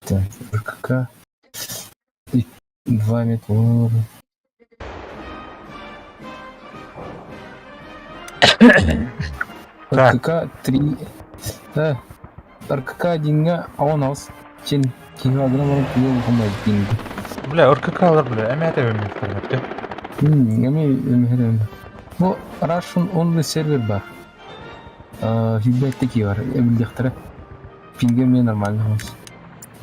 Так, РКК. 2 метра. Так. РКК 3. Да. РКК диҥҥэ он аҕыс чин киһи адына баран киһи улахан дин. Бля, РКК-лар, бля, эмээтэ өмүттэрмэттэ. Эми эмэһэ Бу Russian only сервер бар. Сүүрбэттэ киһи бар, эбиллиэхтэрэ. Пингэ эмиэ нормально хос.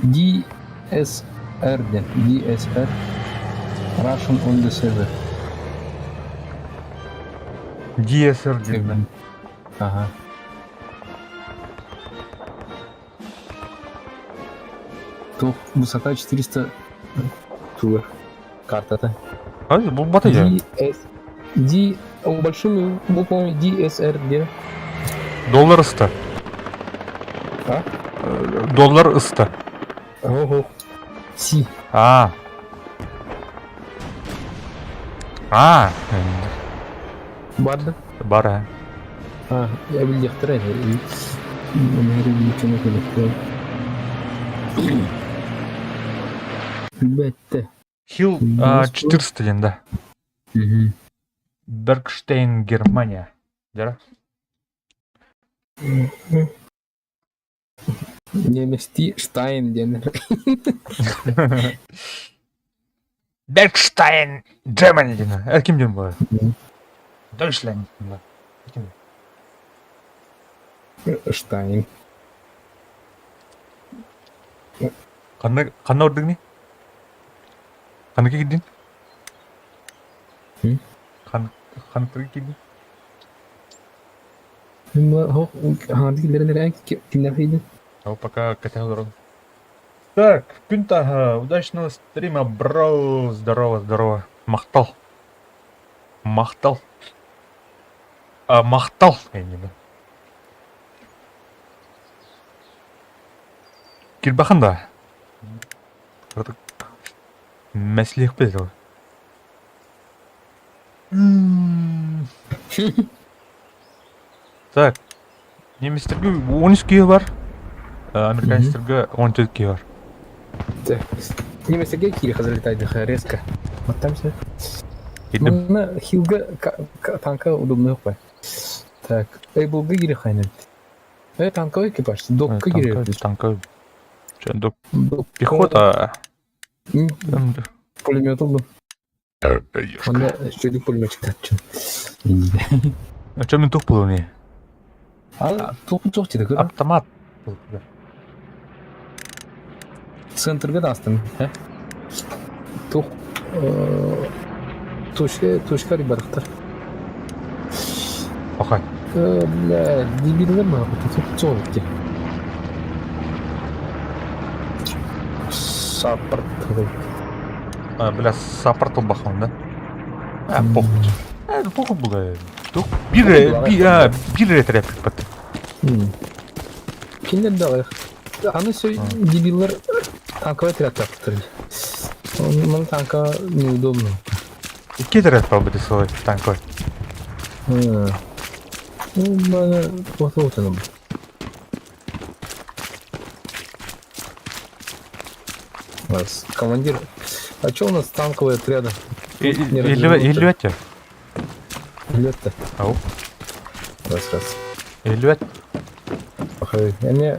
DSR диэн, DSR Russian only server. DSR диэн. Ага. Туох высота 400 тур картата. А, булбата я. D S D большими буквами DSR диэн. Доллар ыста. А? Доллар ыста. Ого. Си. А. А. Бар да? Бар а. А, я билиэхтэрэ. Билбэттэ. Хилл 400 диэн да. Бергштейн, Германия. Дьара. Немести Штайн диэн. Бергштайн, Germany диэн. Эр ким диэн буолар? Deutschland. Ким? Штайн. Ханна ханна ордугни? Ханна кирдин? Хан ханна кирдин? Ол пока кэтэһэ олорон. Так, күн таһа, удачного стрима, бро, здорово, здорово. Махтал. Махтал. А, махтал, я не знаю. Кирбахан да. Мәслиэхпит ол. Так, немецтерге 13 киһи бар, американецтерге 14 киһи бар. Так, немецтерге киири залетайдыха резко. Вот там все. Кирдим. Манна хилга танка удобный қой. Так, Эйблга кири хайнет. Э, танковый экипаж, докка кири. Танка. Док. Пехота. Пулемет ылдым. Онда шөйдүк пулеметчик таччын. А что мен тух буолуо А тух тух диде көр. Автомат. Центрга да астым. Тух точка точка барахтар. Окей. Бля, дебиллер ма, тух тух ди. Саппорт. Бля, саппорт ылбахан да? А, похуй. Э, похуй было. Тух бир бир бир эрэ бат. Кинилэр да Аны все дебиллер танковый отряд таптыр. Маны танка неудобно. Икки отряд быть свой танковый. Ну, маны вот Раз. Командир, а что у нас танковые отряды? Илюэте. Илюэте. Ау. Раз, раз. Илюэт. Я не...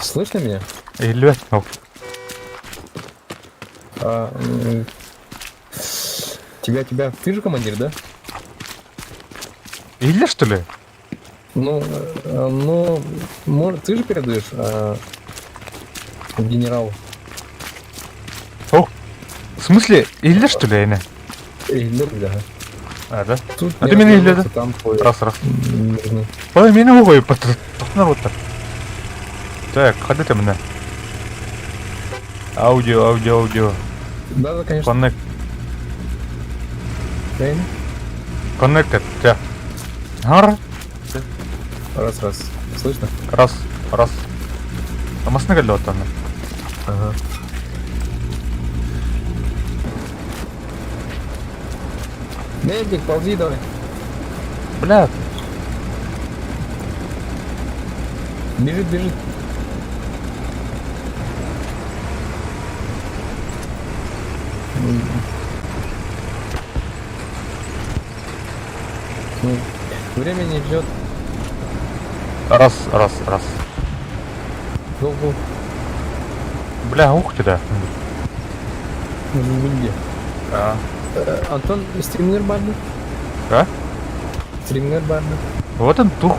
Слышно меня? Илюэт. А, тебя, тебя, ты же командир, да? Или что ли? Ну, ну, может, ты же передаешь генералу. О, в смысле, Илья что ли, Айна? Илья, да. А, да? Тут а ты меня Илья, да? Там раз, раз. Ой, меня угой, народ так. Так, ходи ты меня. Аудио, аудио, аудио. Да, да, конечно. Connect. Connected, да. Ар. Раз, раз. Слышно? Раз, раз. А масна кэллэ оттон. Ага. Медик, ползи давай. Бля. Бежит, бежит. Время не ждет. Раз, раз, раз. Гол, гол. Бля, ух ты, да. Винде. А. Антон, стримнер барды? А? Стримнер барды. Вот он тух,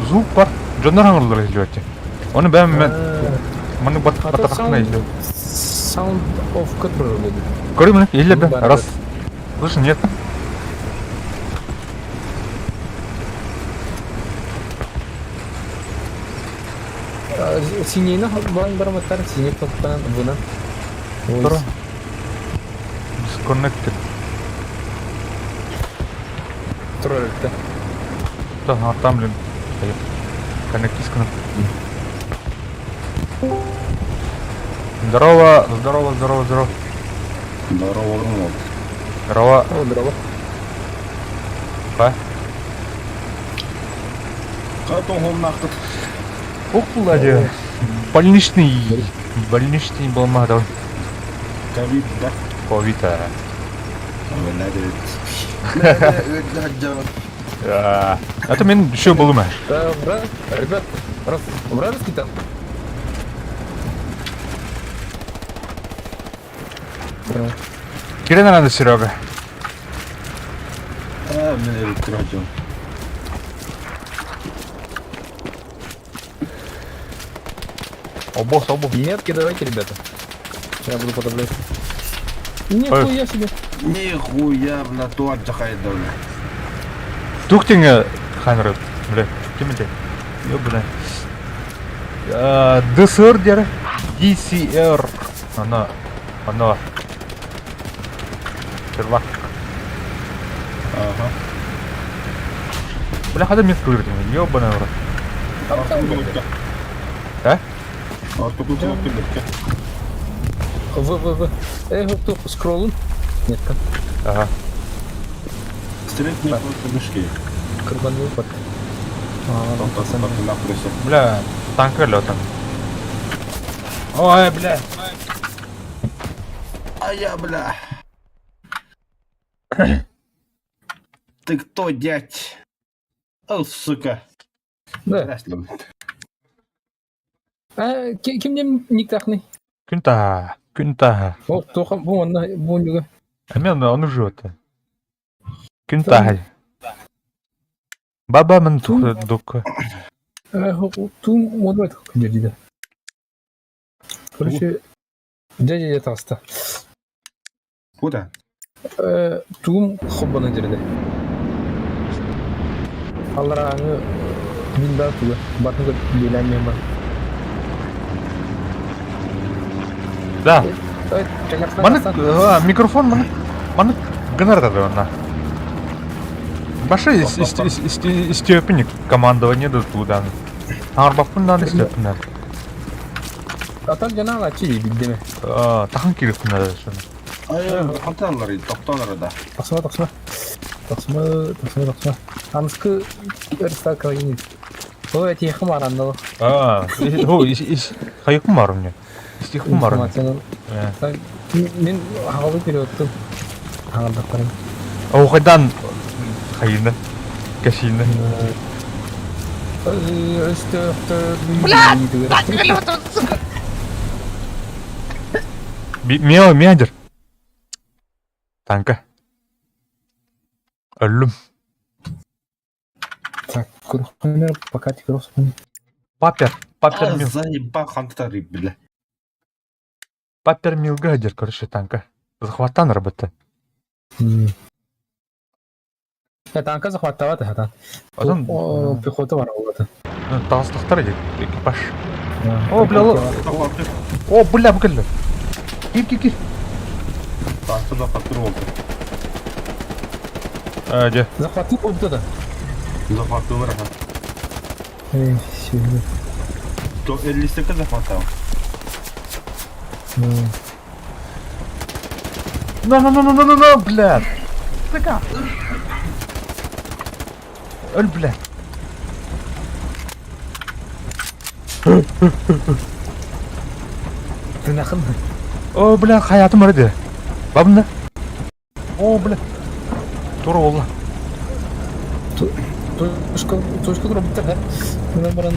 звук бар. Дьоннор хаҥырылар иһиллибэт. Оны бэм мен маннык баттахтына иһиллибэт. Sound of который будет. Көрүм иһиллибэ. Раз. Слышно, нет? Синейна балан бараматтар, синий кнопканан вына. Второй. Disconnected. Тролль-то. Да, там, блин. Коннектискана. Здорово, здорово, здорово, здорово. Здорово, здорово. Здорово. О, здорово. Па. Хатон Ох, Владя. Больничный. Больничный был мадал. Ковид, да? Ковид, а. Это мен еще был умер. Да, брат, ребят, раз, вражеский там. Кирена надо, Серега. А, мен электро О, босс, о, босс. Метки давайте, ребята. Я буду подавлять. Нихуя себе. Нихуя, бля, туат жахайда, бля. Тухтинга ханры, бля, кимите? Ёбана. ДСР дер, DCR. Она, она. Первак. Ага. Бля, хада метку выртим, ёбана в рот. А? В, В, В. Эй, тух, скроллун. Нет, как? Ага. Стрелять не просто мышки. Кырбан выпад. Бля, танк летом. Ой, бля. А я, бля. Ты кто, дядь? О, сука. Да. А, ким нем никтахны? Күнта, күнта. О, тоха, бу онна, бу нюга. А мен он живет. Күнта. Баба мен тух дук. Тум модвайт күндердиде. Короче, дядя я таста. Куда? Тугум хоббана дерде. Аллараңы мин да туга. Батын биләм бар. Да. Маны микрофон маны маны гынар да она. Башы истепник командование да туда. Арбапын да истепнер. Атал жана чи биддеме. Тахан кирипнер да шуны. Ай, ханталар, токталар да. Тахсыма, тахсыма. Тахсыма, тахсыма, тахсыма. Анскы өрстал калгин. О, эти хым арандалы. А, о, ис хайкым бар мне. Истихым бар. Мен хагалы переводтым. Хагалдап барам. О, хайдан хайына. Кашина. Бля! Мео мядер. Танка. Өллүм. Так, курханер пока тикрос. Папер, папер мил. Заеба хантары, бля. Папер милгадер, короче, танка. Захватан работа. Танка захваттават хатан. Потом пехота бар болот. Тағыстықтар экипаж. О, бля, О, бля, бүкіл. Кир, кир, кир. Танка захваттыр болды. А, де. Захватил вот это. Захваттылар, ага. Эй, сильно. То 58 захватал. На, на, на, на, на, на, на, бля. Сука. Өл, бля. Ты нахын? О, бля, хаятым бар Бабында. О, бля. Тура олла. Точка, точка турбуттар, Гынан баран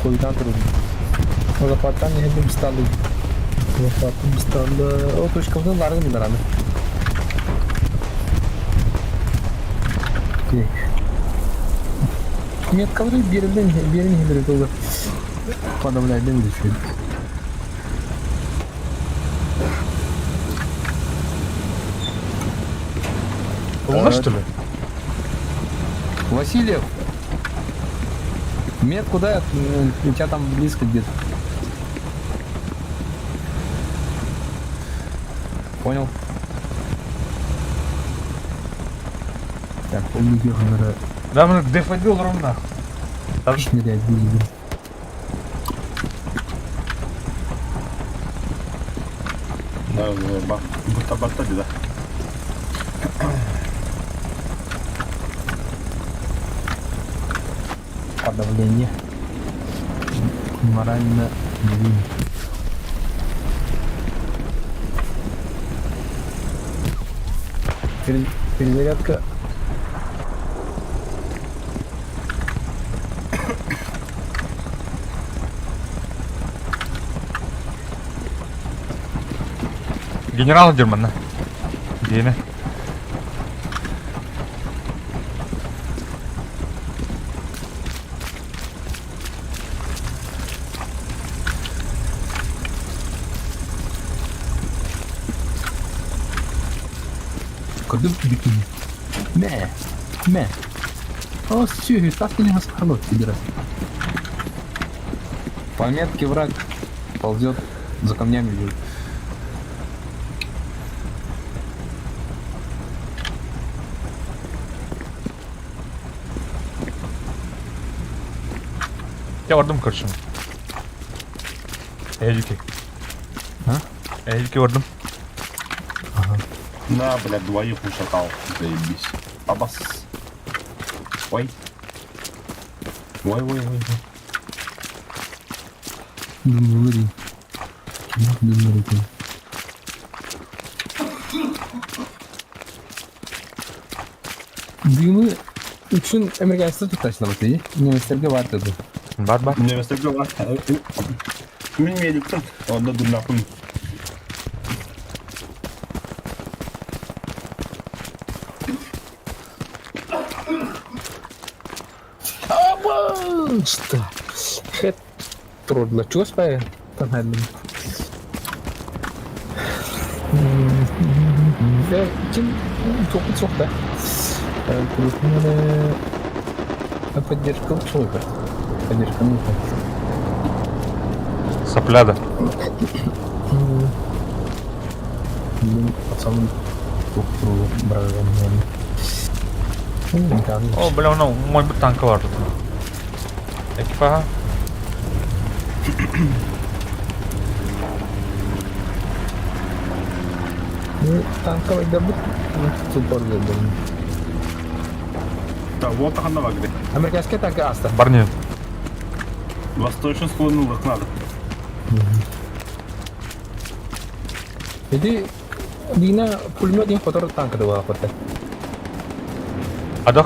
хойутаан турдум. Захваттан иһэрдим сталлы. Захваттым сталлы. О, точкабытын ларыгын бараны. Меткалары биэрэллэн биэрэн иһэллэр тылы подавляйдым дешевле. Ылла, что ли? Васильев! Мет куда? У тебя там близко где-то. Понял? Так, он не Да, мы дефодил ровно. Там нырять будем. Барта да. Подавление. Морально не Перезарядка. Генерал Дерман, Диэни. Көрдүм бүтүн. Мэ. Мэ. О, сүһү, тас кини хасханот, пидорас. По метке враг ползет, за камнями лежит. Я бардым короче. Эжики. А? Эжики бардым. Ага. На, блядь, двоих ушатал. Заебись. Абас. Ой. Ой, ой, ой. Думаю, Думаю, Дымы үксүн американецтер туттачылар дии. Немецтерге бар деді. Бар бар. Немецтерге бар. Мин медиктин. Онда дурнакын. Что? Хэт трудно. Чего спая? Ким топыт суох да. Поддержка суох. Поддержка ну Сопля да. Пацан О, бля, ну, мой бы танк бар тут. Экипажа. Ну, танковый добыт, тупор дедим. Так, вот ханна вагри. Американская танка аста. Барни. Восточно склонил их надо. Иди, Дина пулемет не хотор танка дала хотя. А да,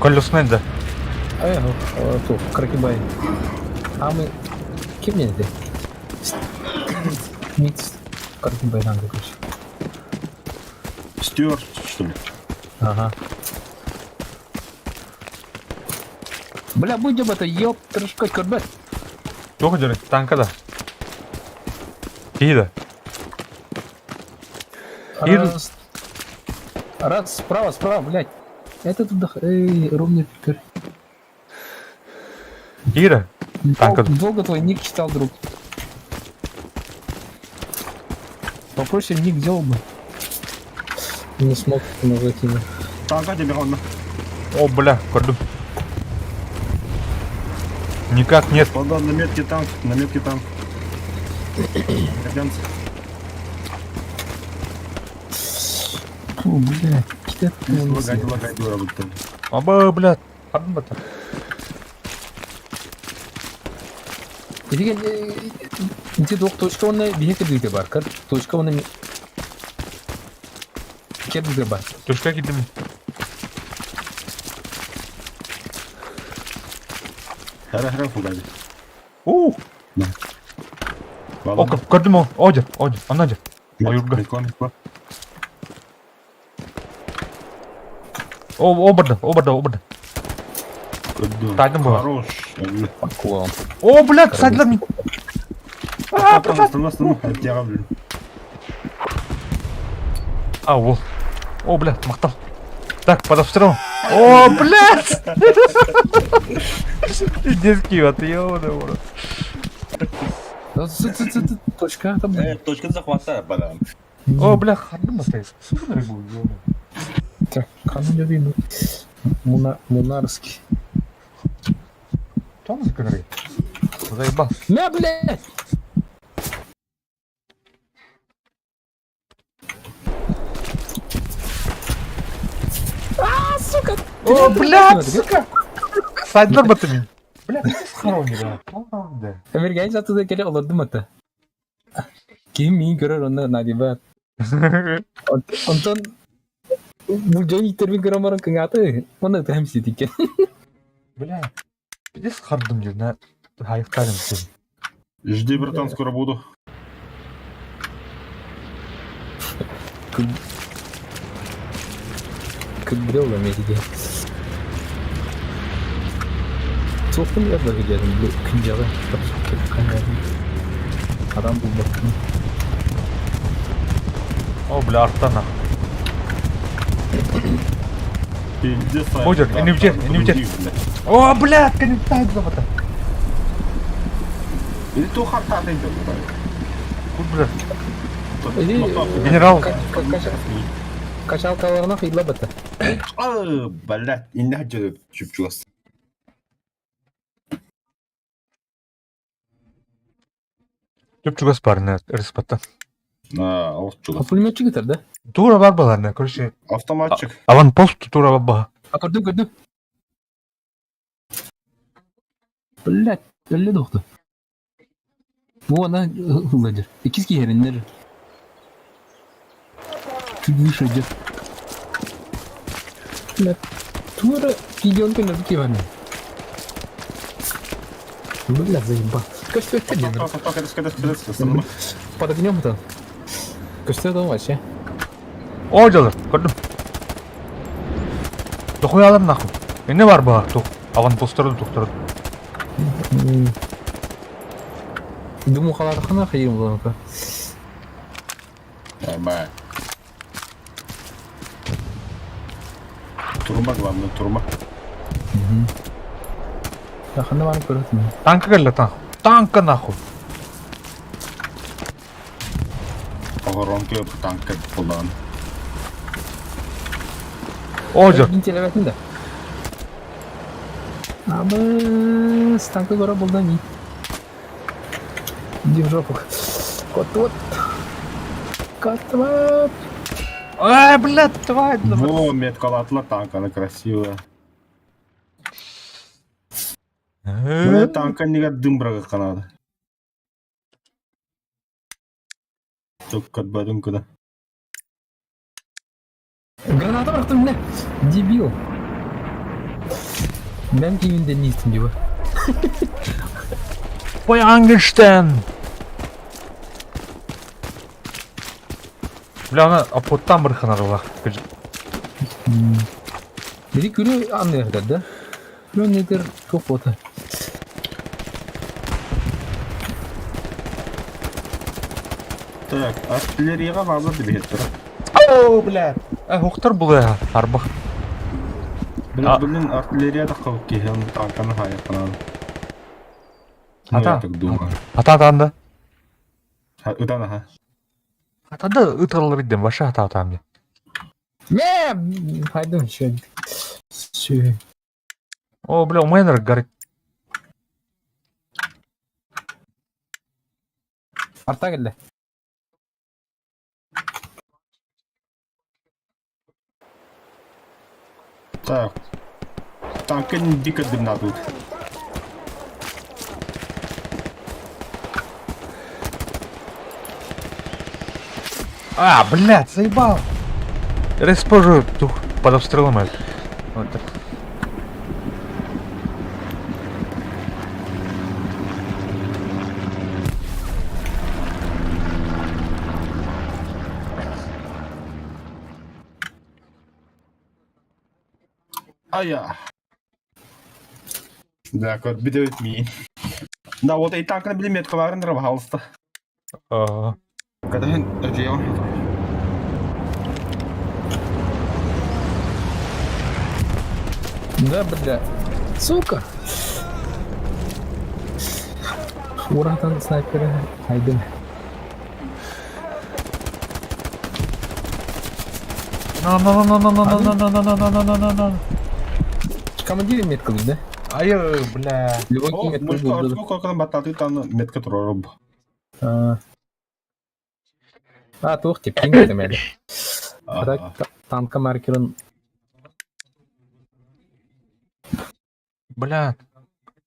колесный да. А ту, кракибай. А мы кем не это? Микс кракибай танка, короче. Стюарт, что ли? Ага. Бля, будем это, ёб, трешкать, корбет. Туох дьон танка да. Киһи да. Раз, раз, справа, справа, блядь. Это тут, эй, ровный теперь. Ира. Танка. Долго твой ник читал, друг. Попроще ник делал бы. Не смог назвать имя. Танка тебе он. О, бля, көрдүм. Никак нет. Господа, на метке танк, на метке танк. Американцы. Фу, бля, кидай Лагай, лагай, дура, будто. Аба, бля, хардым бата. Итиген ити туох точка уонна биһи кирдигэ бар. Кыр точка уонна кирдигэ бар. Точка киирдим. Хара-хара фугаби. Уу! О, көрдүм ол. О, дьэ, о, дьэ, онно дьэ. Ойуурга. О, о барда, о барда, о барда. Тайдым була. Хорош. О, блядь, садилар мин. А, блин. А, ол. О, блядь, махтал. Так, под обстрелом. О, блядь! Детский вот, ёбаный в рот. Точка там. Точка захвата, баран. О, бля, хардым стоит. Сука, рыбу, ёбаный. Так, кану Муна, Мунарский. Что он за говорит? Заебал. На, блядь! А, сука! О, блядь, сука! Сайдлар батымин. Бля, ты схоронила. Да. Эмиргән жатыда келе олордум ата. Ким мин көрөр онно надиба. Онтон бу дьон итербин көрөн баран кыҥааты онно ытаһым ситиккен. Бля, пиздец хардым на хайықтарым сен. Жди, братан, скоро буду. Кыгрел Америке. Соқпын я дедім, бұл күнжағы адам бұл бақтым. О, бля, арттан Пиздец. Бодер, не втер, не втер. О, бля, конец завода. Или ту харта ты Кут, бля. Генерал. Качалкаларына қиыла бата. А, блядь, инне хаджы чүпчүгас. Чүп-чүгас барына, рыспатта. А, алыс чугас. Пулеметчик етер, да? Тура бар баларына, короче. Автоматчик. Аванпост тура бар ба. А көрдім, көрдім. Блядь, өлі доқты. Бу ана ылладыр. Икиз киһериннер. Чуть выше идет. Блядь, тура видеон күнү киваны. Бля, заебал. Костя, это не Под огнем там. Костя там вообще. О, дьалар, көрдүм. Дохуялар нахуй. Эмне бар ба? Тух. Аванпосттарды тухтарады. Думаю, халархана хайым буланка. Нормально. Турма, главное, турма. Хана бар көрөтүм. Танка келди, танк. Танка нахуй. Погоронки танка булан. О, дьалар. Телебетин да. Абы, танка гора булда не. Иди в жопу. Кот вот. Кот вот. Ай, блядь, тварь. Во, меткалатла танк, она красивая. Бля, танка не дым брага канада. Только бадым куда. Граната бырахтым не. Дебил. Мен кийимде не истим диба. Ой, Ангельштейн. Бля, ана апоттан бір ханарылақ. Бери күрү аны да? Күрү недер көп бота. Так, артиллерияға база деп тұр. О, бля. Ә, оқтар бұл ә, арбақ. Бля, блин, артиллерия да қалып келген танканы хайыққанады. Ата. Я так думаю. Ата атанды. Ытан аха. Атанды ытырылыр идем, баша ата атам. Мә, хайдым еще. Все. О, бля, у меня горит. Арта келди. Так. Танка не дико дымна тут. А, блядь, заебал. Респожу, тух, под обстрелом это. Вот так. Ая. Да, көрбүт эбит миин. Да, вот и так били меткаларын дыра баһалыста. Аа. Катаһын өтүйэҕин. Да, бля. Сука! Уратан снайпера хайдым. На на на на на на на на на на на на на на на. Командир метка да? Айы, бля. Любой О, метка мушка был. ортку кокон бататы таны метка туророб. А, туох тип, ким этемели. Так, танка маркерын Бля.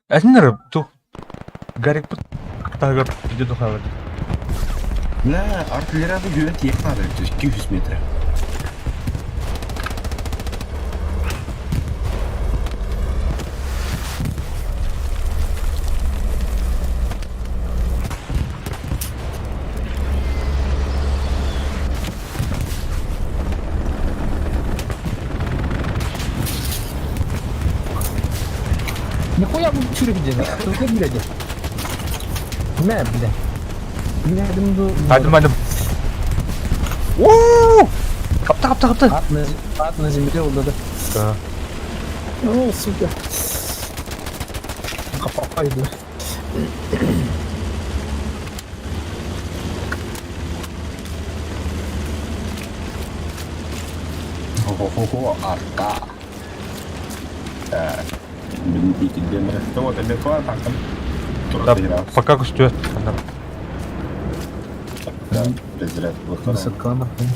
Этинер ту. Гарик пут тагыр видео духалар. Бля, артиллерияны гүрэ тиек надо, 200 метр. Нихуя вы чурик где? Ты блядь. Мә, бля. Мә, дымду. Хайдым, хайдым. Уу! Капта, капта, капта. Ат на земле вот это. Да. О, сука. Капапай, бля. Хо-хо-хо, арка. Так. Блин, итиден. Вот, метка танком. Да, пока көстүөт. Да, безряд. Высотка нахуй.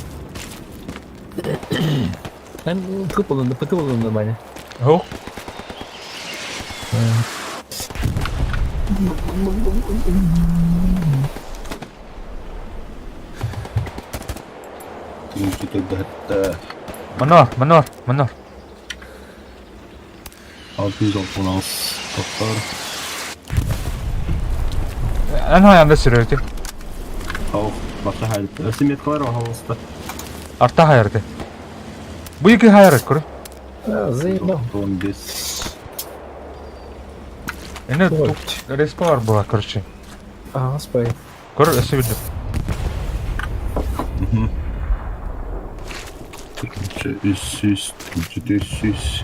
Эн тупо пытылы нормально. О, Манор, манор, манор. 616 тоқтар. Эн хайанда сүрөтү. Ау, баша хайып. Өсі меткалар оғалысты. Арта хайырды. Бу екі хайыр көрө. Заебал. 15. Эне тук респа бар була, короче. Ага, спай. Көр өсө билдим. Үс, үс, үс.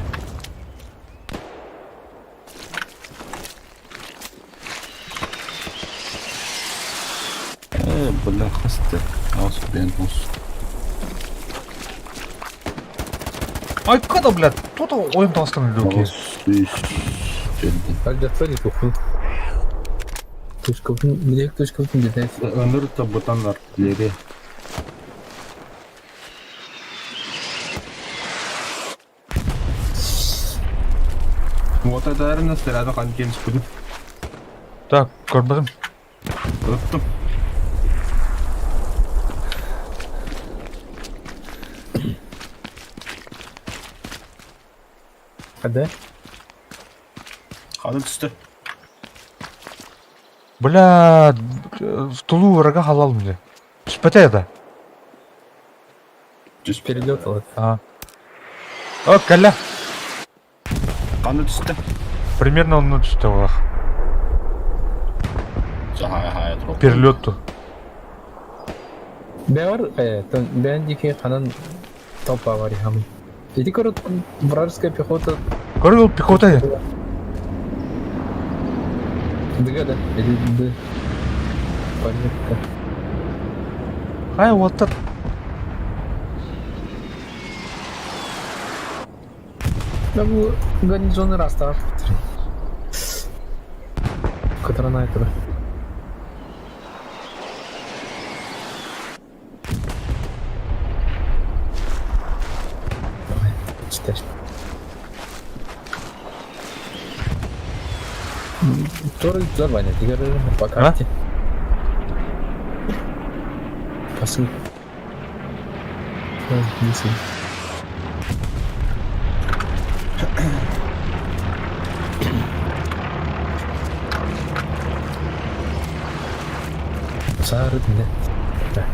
Бля, хасты. Ас, бен, ус. Ай, када, блядь, тут ойын тастан люки. Үс, Так, да, твори похуй. Точка, где точка где Өмір табытан артиллерия. Вот это, наверное, снаряды қан келіс күді. Так, көрбөдүм. Өттім. А да? Қаны түсті. Бля, тулу врага халал мне. Түспөтө это. Түс. Перелетал. А. О, кәллә. Қаны түсті. Примерно он түсті олақ. Хай, хай, тұр. Перелетту. Бәр, бән дике ханан толпа бар хам. Иди корот вражеская пехота. Көрө ол пехота. ДГ, да? Или Д? Понятно. Хай, вот так. Да, бу гарнизоны растар. Которая этого. Давай, читаешь. Который взорвание, ты говоришь, по карте. По сути. Сары, да.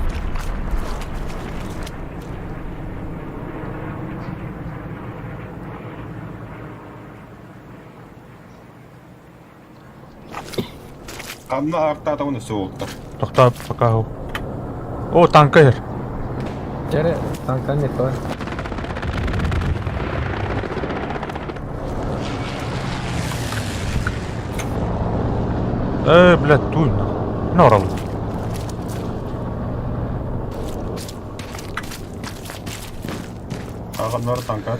Ханна артаатаҕын өссө уолтар. Тохтоо, пока. О, танка иһэр. Чэрэ, танкан не той. Э, блядь, туй нахуй. На оралый. Аҕаннар танкат.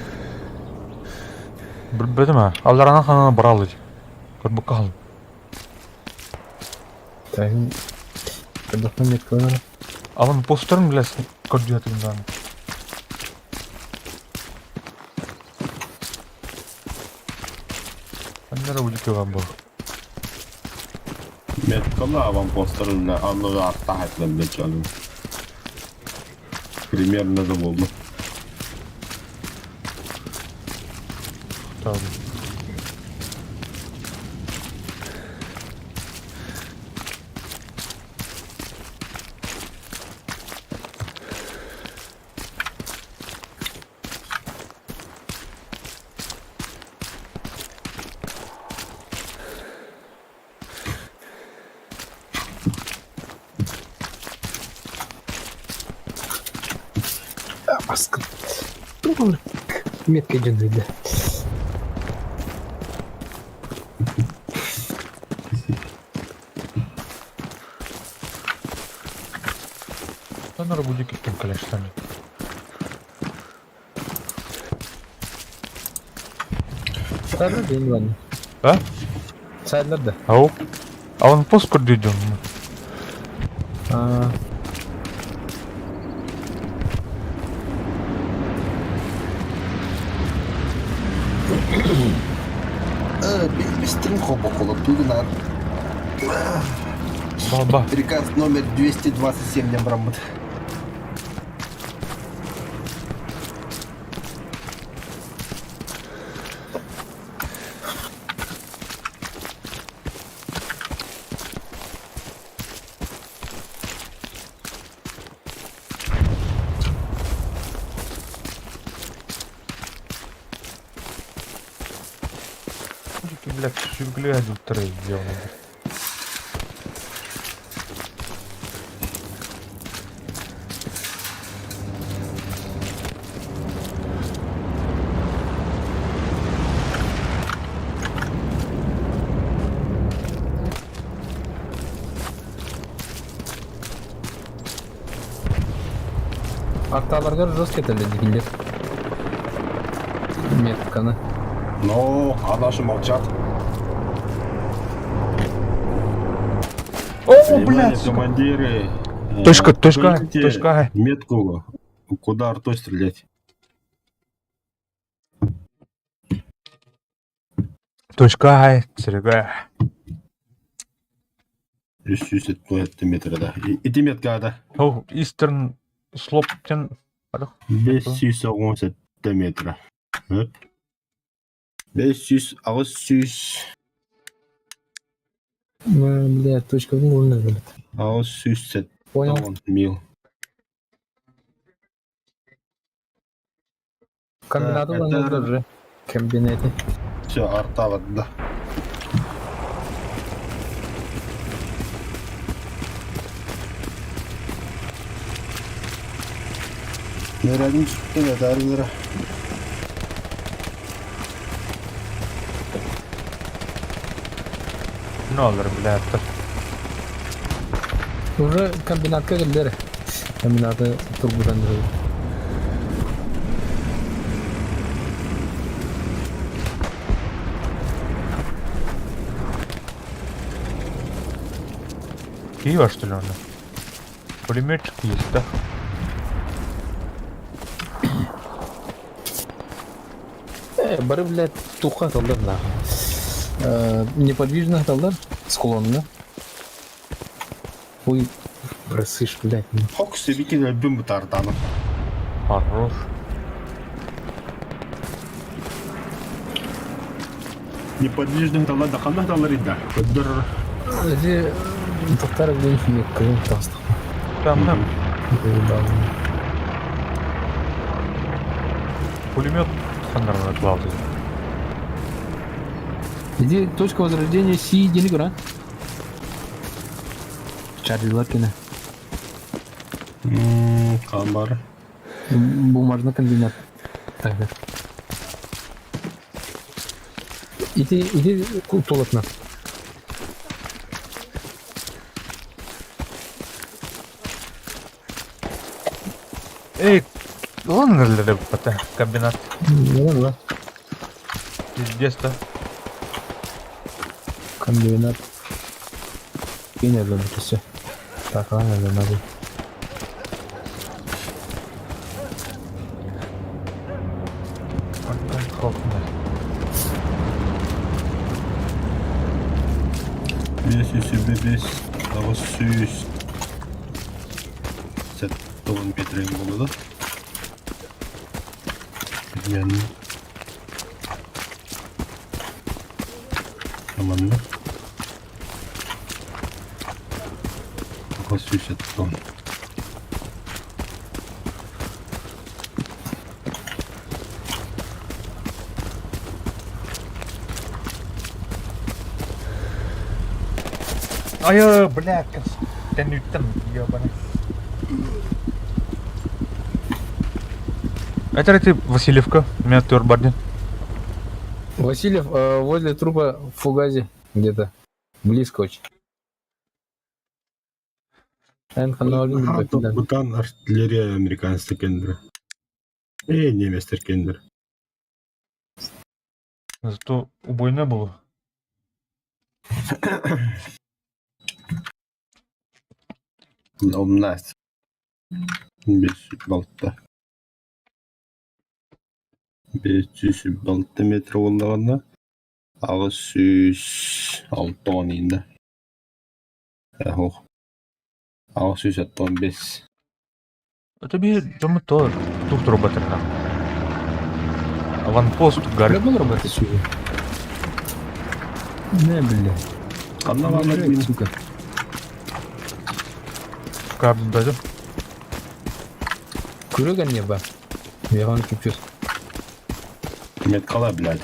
Билбэтим ээ. Алларанан ханана баралый. Көрбүккэ хаалым. Тайын көрдөхпүн меткалар. Алын постерын билэсин көрдүөтүм даҕаны. Ханна эрэ удьукуган буол. Меткалы аванпостарын анныгы артаах этилэр дьону. Примерно да буолла. Tamam. Маска. Метка дьон да. Та на киттим калештами. Сайлар да ладно. А? Сайлар да. Ау. А он пост көрдүйдүм. А, Бистрин хобоколо тугунар. Баба. Приказ номер 227 не брамыт. Блядь, сүргүлүү туттар сделано. Арталарга жестко этэллэр дииллэр. Метканы. Но, а наши молчат. О, Внимание, блядь! командиры. Точка, точка, Покажите точка. Метку, куда артой стрелять. Точка, Серега. 300 метра, да. Иди метка, да. О, Eastern Slope тен... 580 метра. 500, 600, Бля, точка в угол блядь. 600 Понял. мил. Комбинаты это- да, даже. Комбинаты. Все, арта вот, да. Нэрәдим сүттен әдәрілері. Ne olur блядь. Уже комбинатка кэллэр. Комбинаты турбудан дыры. Киева, что ли, он? Пулеметчик есть, да? Бары, блядь, туха талдар нахуй. Неподвижно талдар склонно. Ой, бросишь, блядь. Хок себеки өлбүн бұтарданы. Хорош. Неподвижных дала да қандай далар еді. Көдір. Эти тоқтар, блин, кыын тастық. Там, там, пулемет хандарна клауды. Иди, точка возрождения Си, диэн гора. Чарлилар кини. Хаан баар. Бумажный комбинат. Так. Ити, ити тулатына. Эй, ылан эрэллэр эбит комбинат. Ылан ыла. Пиздец да. Комбинат. Кини өлөн өтөсө. Такалан өлөн abi. Биэс үс сүүрбэ биэс, аҕыс сүүс сэттэ уон метрин буолла да. Диэн Манна 870. Айы, бля, тэнүүттэн ебаный. Это ты Васильевка, меня тур бардин. Васильев возле трупа в фугазе где-то. Близко очень. Бутан артиллерия американецтер кендер. Э, немецтер кендер. Зато убойно было. Умнаас. Бес балта. 506 метр буоллаҕына, 860 ииннэ. Оһох. 875. Это би дьоммут то тух турбатырна. Аванпост горит. Любил работать сюда? Не, бля. Ханна баалар мин сука. Каб даже. Күрүгэн не ба. Механ чупчус. Меткала, блядь.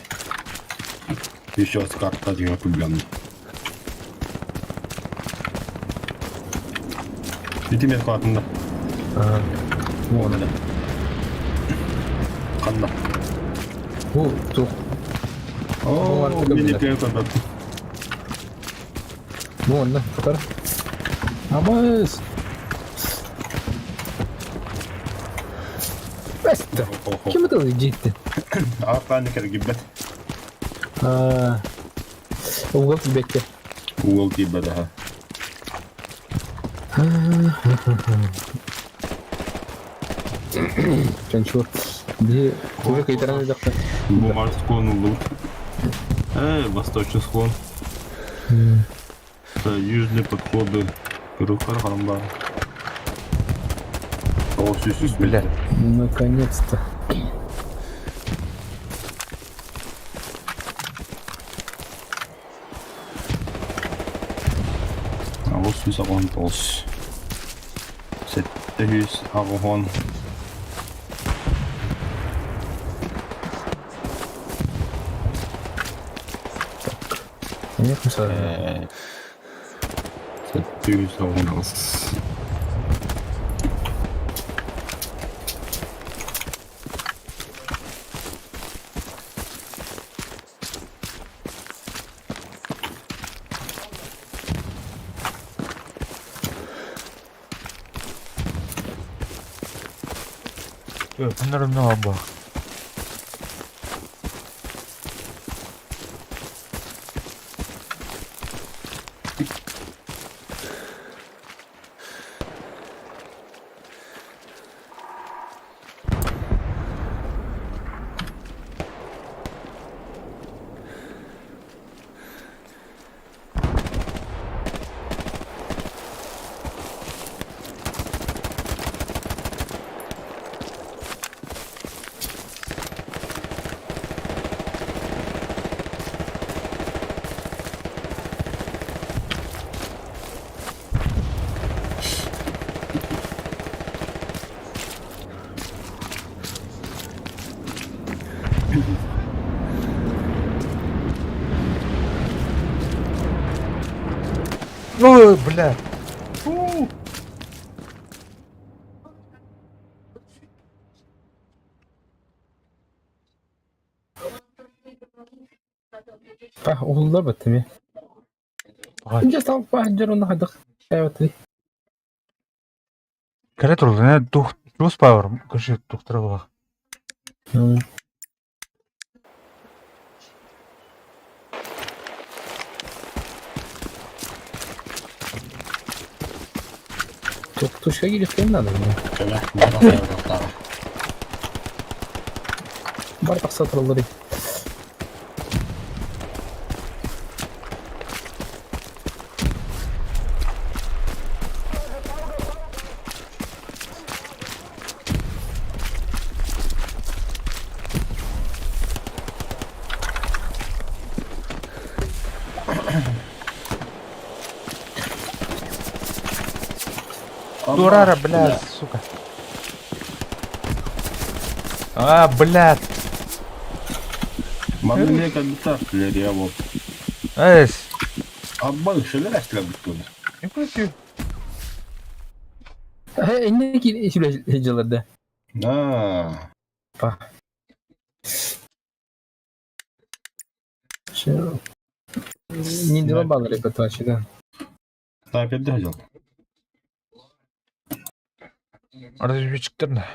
Еще с карта деген күлгән. Ити меткалатында. Вон. Ханна. Бу тух. О, мини көрдüm. Вон, да, катар. Абас. Беста. Ким это житти? Артан кергибет. Угол тибекке. Угол тибет, ага. Чанчур. Би уже кайтаран жакта. Бумажный склон улут. Восточный склон. Это южные подходы. Рухар Харамба. О, сюсюс, Бля. Наконец-то. Аҕыс сүүс аҕыс тоҕус. Сэттэ сүүс аҕыс Нет, Сэттэ сүүс аҕыс аҕыс. Наверное, оба. Ой, бля. Уһуллар баттами. Дьэ салпа дьон онно хайдах эбэтий? Кэлэ туруллар, туох туос пауэр, короче, туохтара буолла. Точка киириэхтэрин наада мне. Кэлэ, бара Бар тахса тураллар. Дурара, бля, сука. А, блядь. Манна эмиэ кэлбиттэр артиллерия буолбут. Эс. Абба үксэлэр эстилэр бүттүлэр. Не Инне сүлэ да. Аа. Не два балла репетачи, да. Снайперде сылдьал. Разведчиктер да.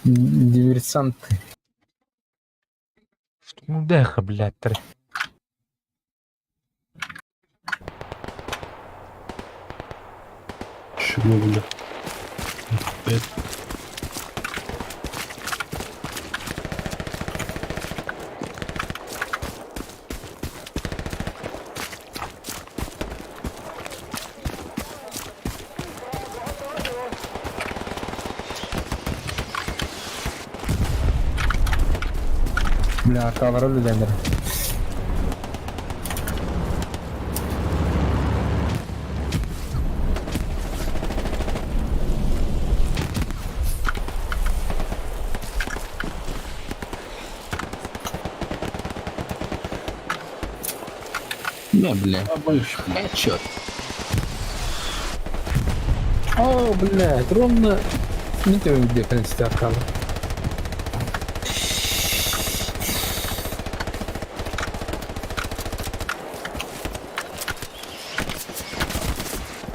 Диверсанты. Штурмдеха, блядь, три. Чего, бля? Бля, кавер өлүлэнэр. Не, бля. Headshot. О, блядь, ровно не то где конец аркана.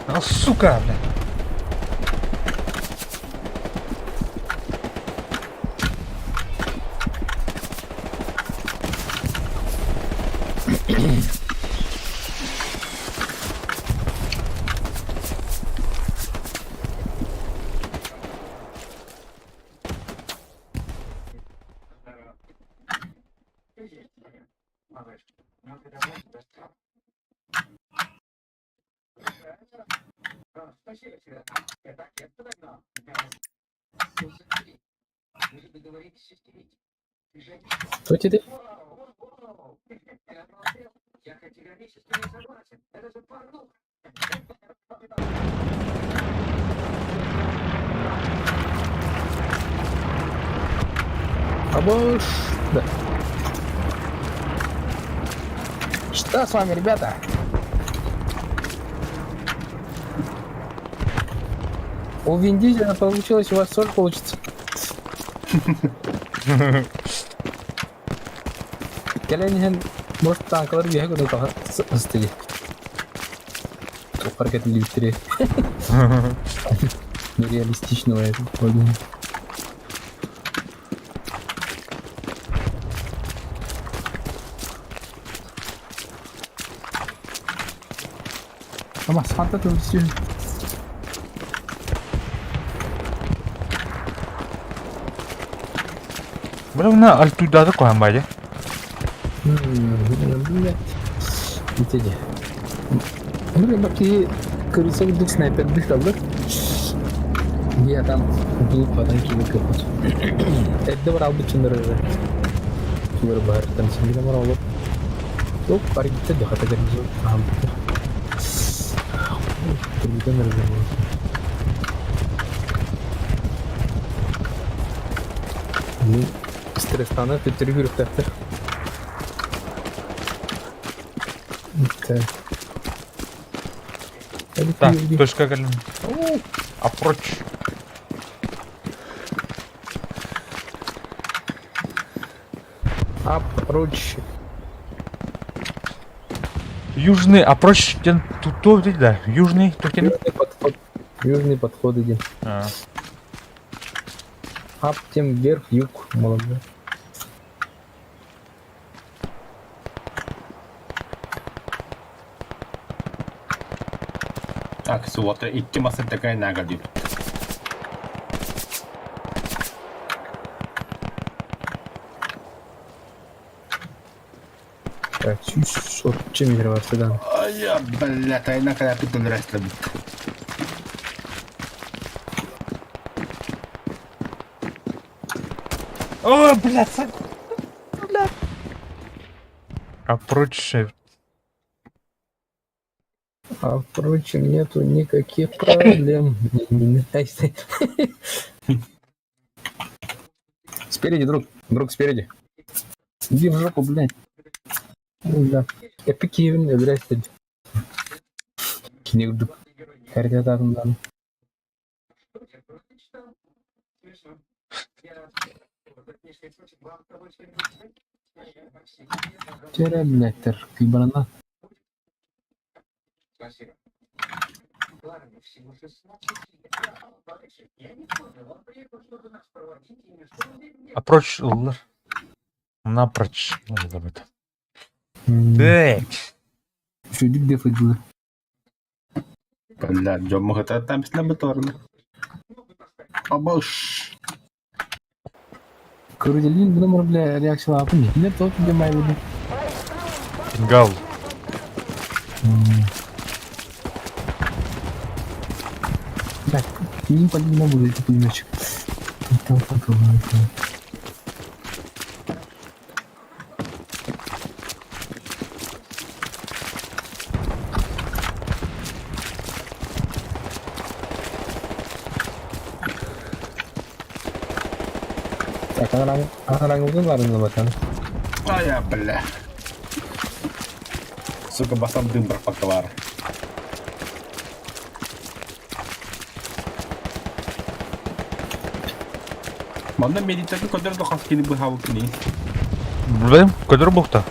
А, сука, блядь. Кто тебе? А больше... Да. Что с вами, ребята? У Вин Дизеля получилось, у вас соль получится. Кэлэн иһэн может танкалар үөһэ гына ыстыйы. Туоххар кэтиллибиттэрэ. Нереалистичного это подумал. Ама ханта тылсүн. Бля, мына альтуйдады қойған байды. Блять. Итеде. Блин, баки крыса курдук снайпердик таллар. Я там глупо танки капот. Эрдэ бар албыт чындыры. Тугар бар там сингиле бар олып. Топ аргитте де хата гарнизон. Тургутан Ну, стресстана төттөрү хүрүктәхтер. Так. Так, точка кэллим. Approach. Approach. Южный approach диэн тутуо эбитий да? Южный туох диэний? Южный подход. Южный подход иди. А. Ап тем вверх, юг, молодой. Так, суота икки масы такая нага дип. Так, 140 метр бар сюда. Ай, бля, тайна когда тут өлөрөстүм. О, блядь, сак. Блядь. Approach. А впрочем, нету никаких проблем. Ай, стой. Спереди, друг. Друг, спереди. Иди в жопу, блядь. Ну Да. Я пикирую, блядь. Кини курдук. Картатаатым Чэрэ, блядь, кыйбарана. Approach ыллар. Напрочь. Забыт. Так. Үчүгдүк дефайдылар. Бля, дьомму там слабаторно. Абаш. Көрүдэлиин бу бля реакциялаапын. Не тот где майбыды. Фингал. Так, не не буду это пулеметчик. Там Так, анараңылдын барында батан. Ай, бля. Сука, басам дым пропаковар. Манна медитаки көдөр до хас кини быхабы кини. Блин, көдөр буқта.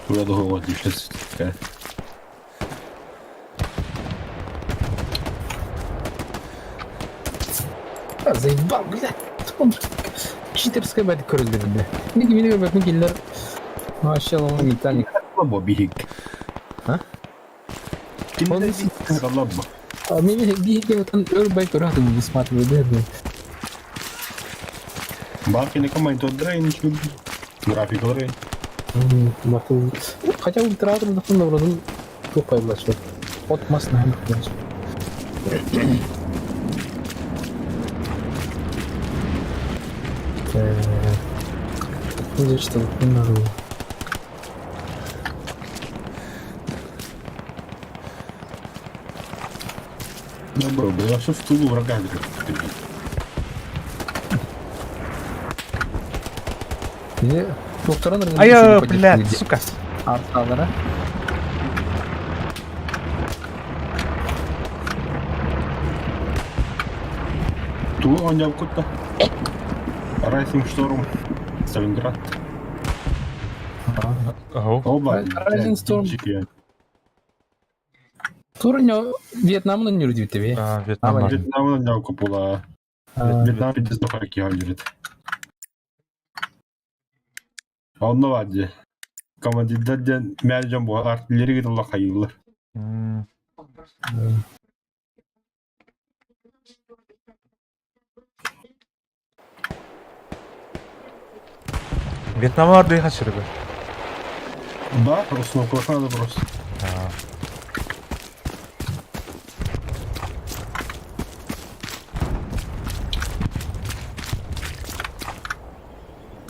Куда до го дишес. А, заебал, блядь. Он читерская бәт көрүлдү бля. Неге мени көрбөт келлер. Машалла, металлик. Лобо бихик. А? Ким Он лобо. А мени бихик отан өр бай көрөт высматривает, да? Баки не команд дрейн График дрейн. Хотя ультратор наоборот, тупо облачок. От масс на Так. Что надо. Ну, бро, было все в тылу врага. Ай, блядь, сука. Арталара. Ту он кутта. Rising Storm. Сталинград. Ого. Оба. Rising Storm. Турнё Вьетнамын нүрдү тебе. А, Вьетнам. Вьетнамын наука була. Вьетнам пиздец дохайки говорит. Онно вади. Командирден мәлжен бу артиллерия гидалла хайыллар. Вьетнамар дыха сүргө. Да, установка надо просто.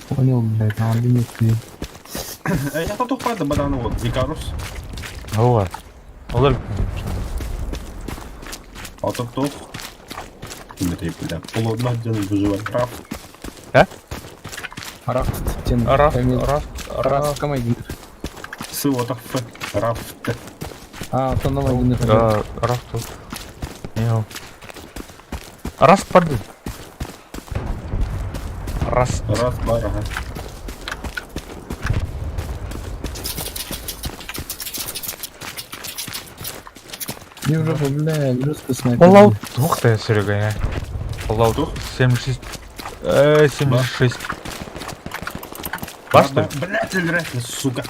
Понял, блядь, а он нет. Я тут ухвата бадан вот, Икарус. Ооба. Олар Атып Дмитрий, бля, полуодна ден выживать. Раф. А? Рафт. Тен. Рафт, рафт, Рафт командир. Сывота Ф. Рафт. А, то новый один. Да, рафт тут. Не. Рафт парды. Раз. Раз бар, ага. Европа, бля, жестко снайпер. Fallout двух ты, Серега, я. Fallout Тух? 76. 76. Бар, что ли? Блядь, блядь, сука.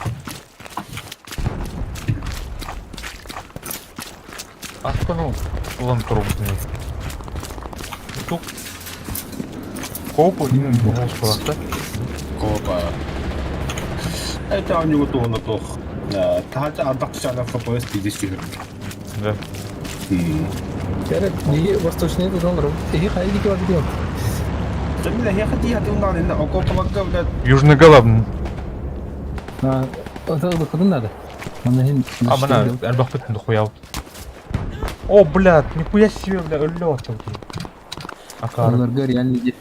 А что ну, лан трубный. Тук. Копу, господи. Копа. Это у него то на тох. Таһырдьа ардах түсэҕинэ ФПС тиийдис түһэр. Да. Кэрэ, биһи восточный тутан Эһи хайа диэки барбытыгар? Мин эһиэхэ тиийэ уннаан иннэ окуопаларга блядь Южный Галабн. А, это выхода надо. Манна иһин А, мана, элбэхпит дохуя. О, блядь, нихуя себе, бля, өллө отчал дии. Акары. Олорго реально ди.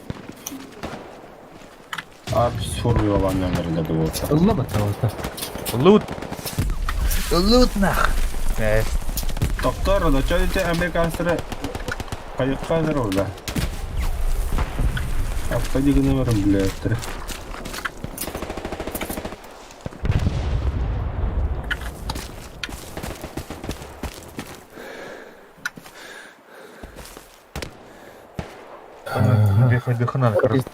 Апс формулалаан нөмеринде буолта. Ылла батталата. Лут. Лут нах. Э, Доктор, да что эти американцары хайыкка бля. Апка дигини барым блядь. Дыхана, короче.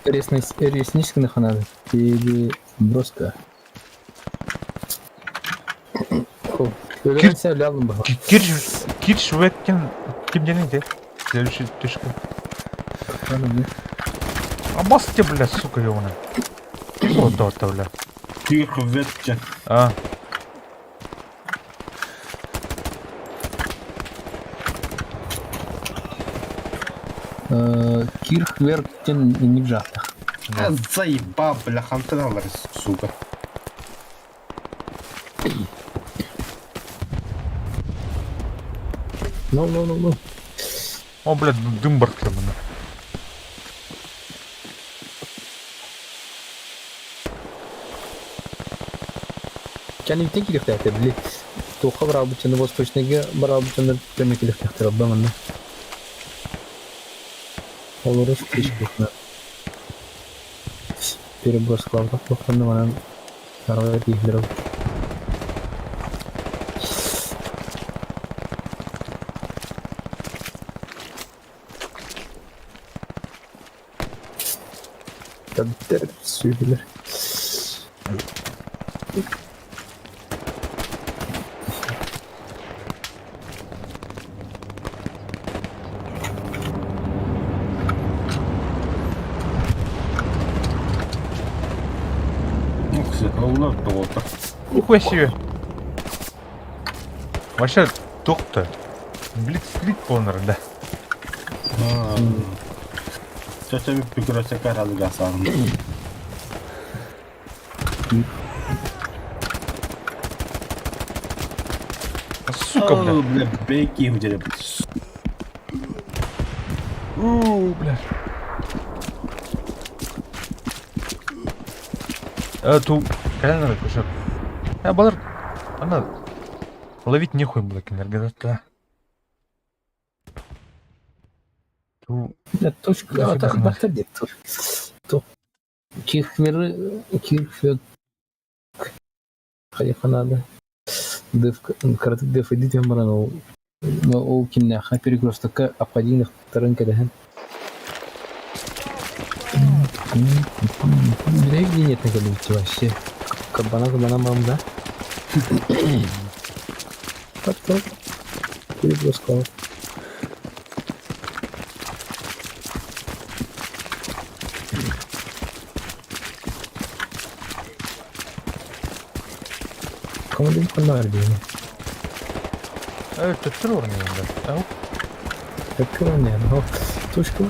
Ресничка надо. Переброска. Өлөрөн сәләлім бар. Кир, кир шведкен ким денеде? Следующий точка. А бас тебе, бля, сука, ёбаная. Вот, да, да, бля. Тихо, ветче. А. Кирхверктен инник жақтақ. А заебал, бля, хантыналар, сука. Ну, ну, ну, ну. О, бля, дым бархта, бля. Кәниттен килихтәхтер, били. Туха барабычыны восточныйга барабычыны төмө килихтәхтер, абда манна. Олорус кишкихна. Переброскалар туханны манан карабай тиихлер. Табиттер сүйгүлер. Ну, кстати, буолта. Нихуя себе. Вообще, тоқ-то. Блицкрик полный, да. Чача пикураса каралы гасан. Сука, бля. Бля, бейки где У, бля. Ту, кэлэн кушок. А, балар, ана, ловить нехуй было кинергада. Ту, Бля, точка, Нафига так, надо? бахтар дет. То. Кирхвер, Кирхвер. Хайха надо. Дев, караты дев идите баран ол. Ол киннәха перекрестокка апкадин тарын кәдәһән. Билек нет на вообще. Кабана кабана мам, да? Потом. Переброска. Командир коннар дейм. Төттөр орны енді. Ау, Төттөр орны. Точка.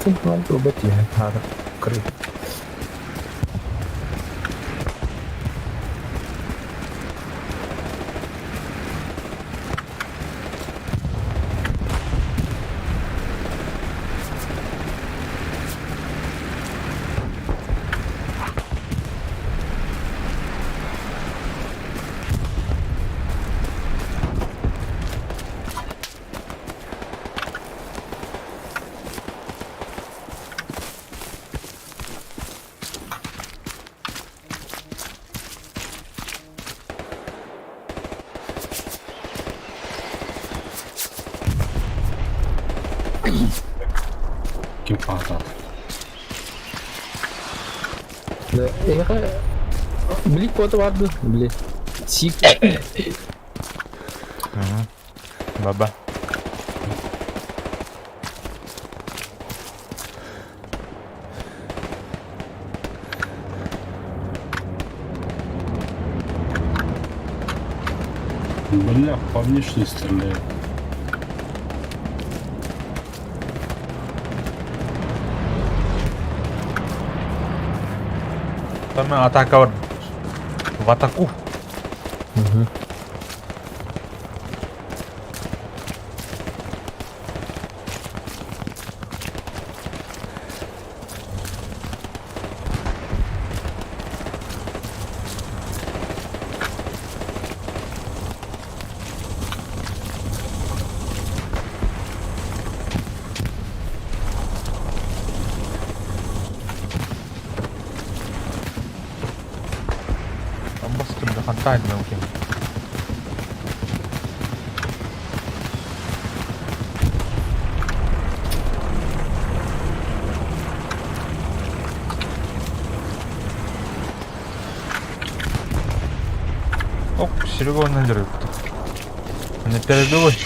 Тын робот я. Хара. Кры. Ким хаһытаата? Да, эһиэхэ били куота бар дуо? Били. Сик. Баба. Бля, по мне что ли стреляют? Там атака бар. В атаку. Угу. Бастым да хантайын мөмкин. Оп, Серега он дерет. На передовой.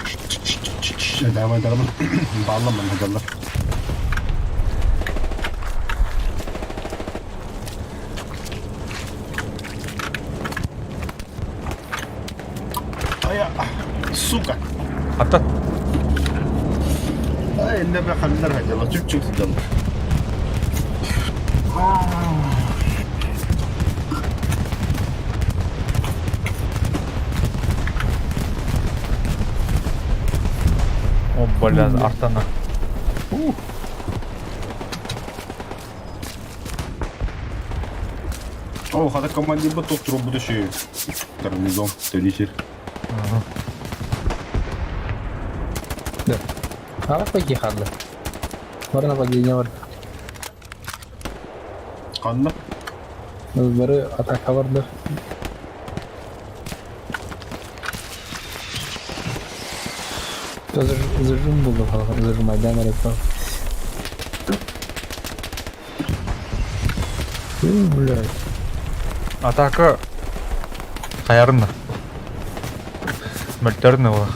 Давай, давай. Баллам, надо. А я... Сука! Ата. Ай, не бля, хотела, чуть-чуть сделал. О, бля, артана. Ух. О, хата команде бы топ трубу будущее. Гарнизон, Тунисир. Да. А пойди хадла. Бар нападение бар. Ханна? Бары атака барды. Зажим булду зажимайдан эрэ. Блядь. Атака хайарына. Мөлтөрүнэ буолар.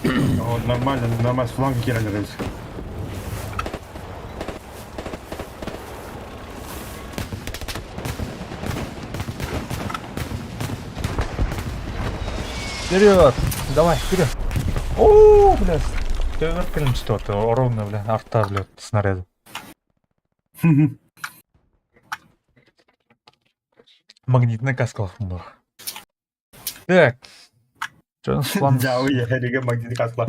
О, нормально, нормально, с фланга кирали. Вперед! Давай, вперед! О, блядь! Төбөр кэлин что-то, ровно, бля, арта, блядь, снаряд. Магнитная каска была. Так. Что у нас план? Да, я рега магнитная каска.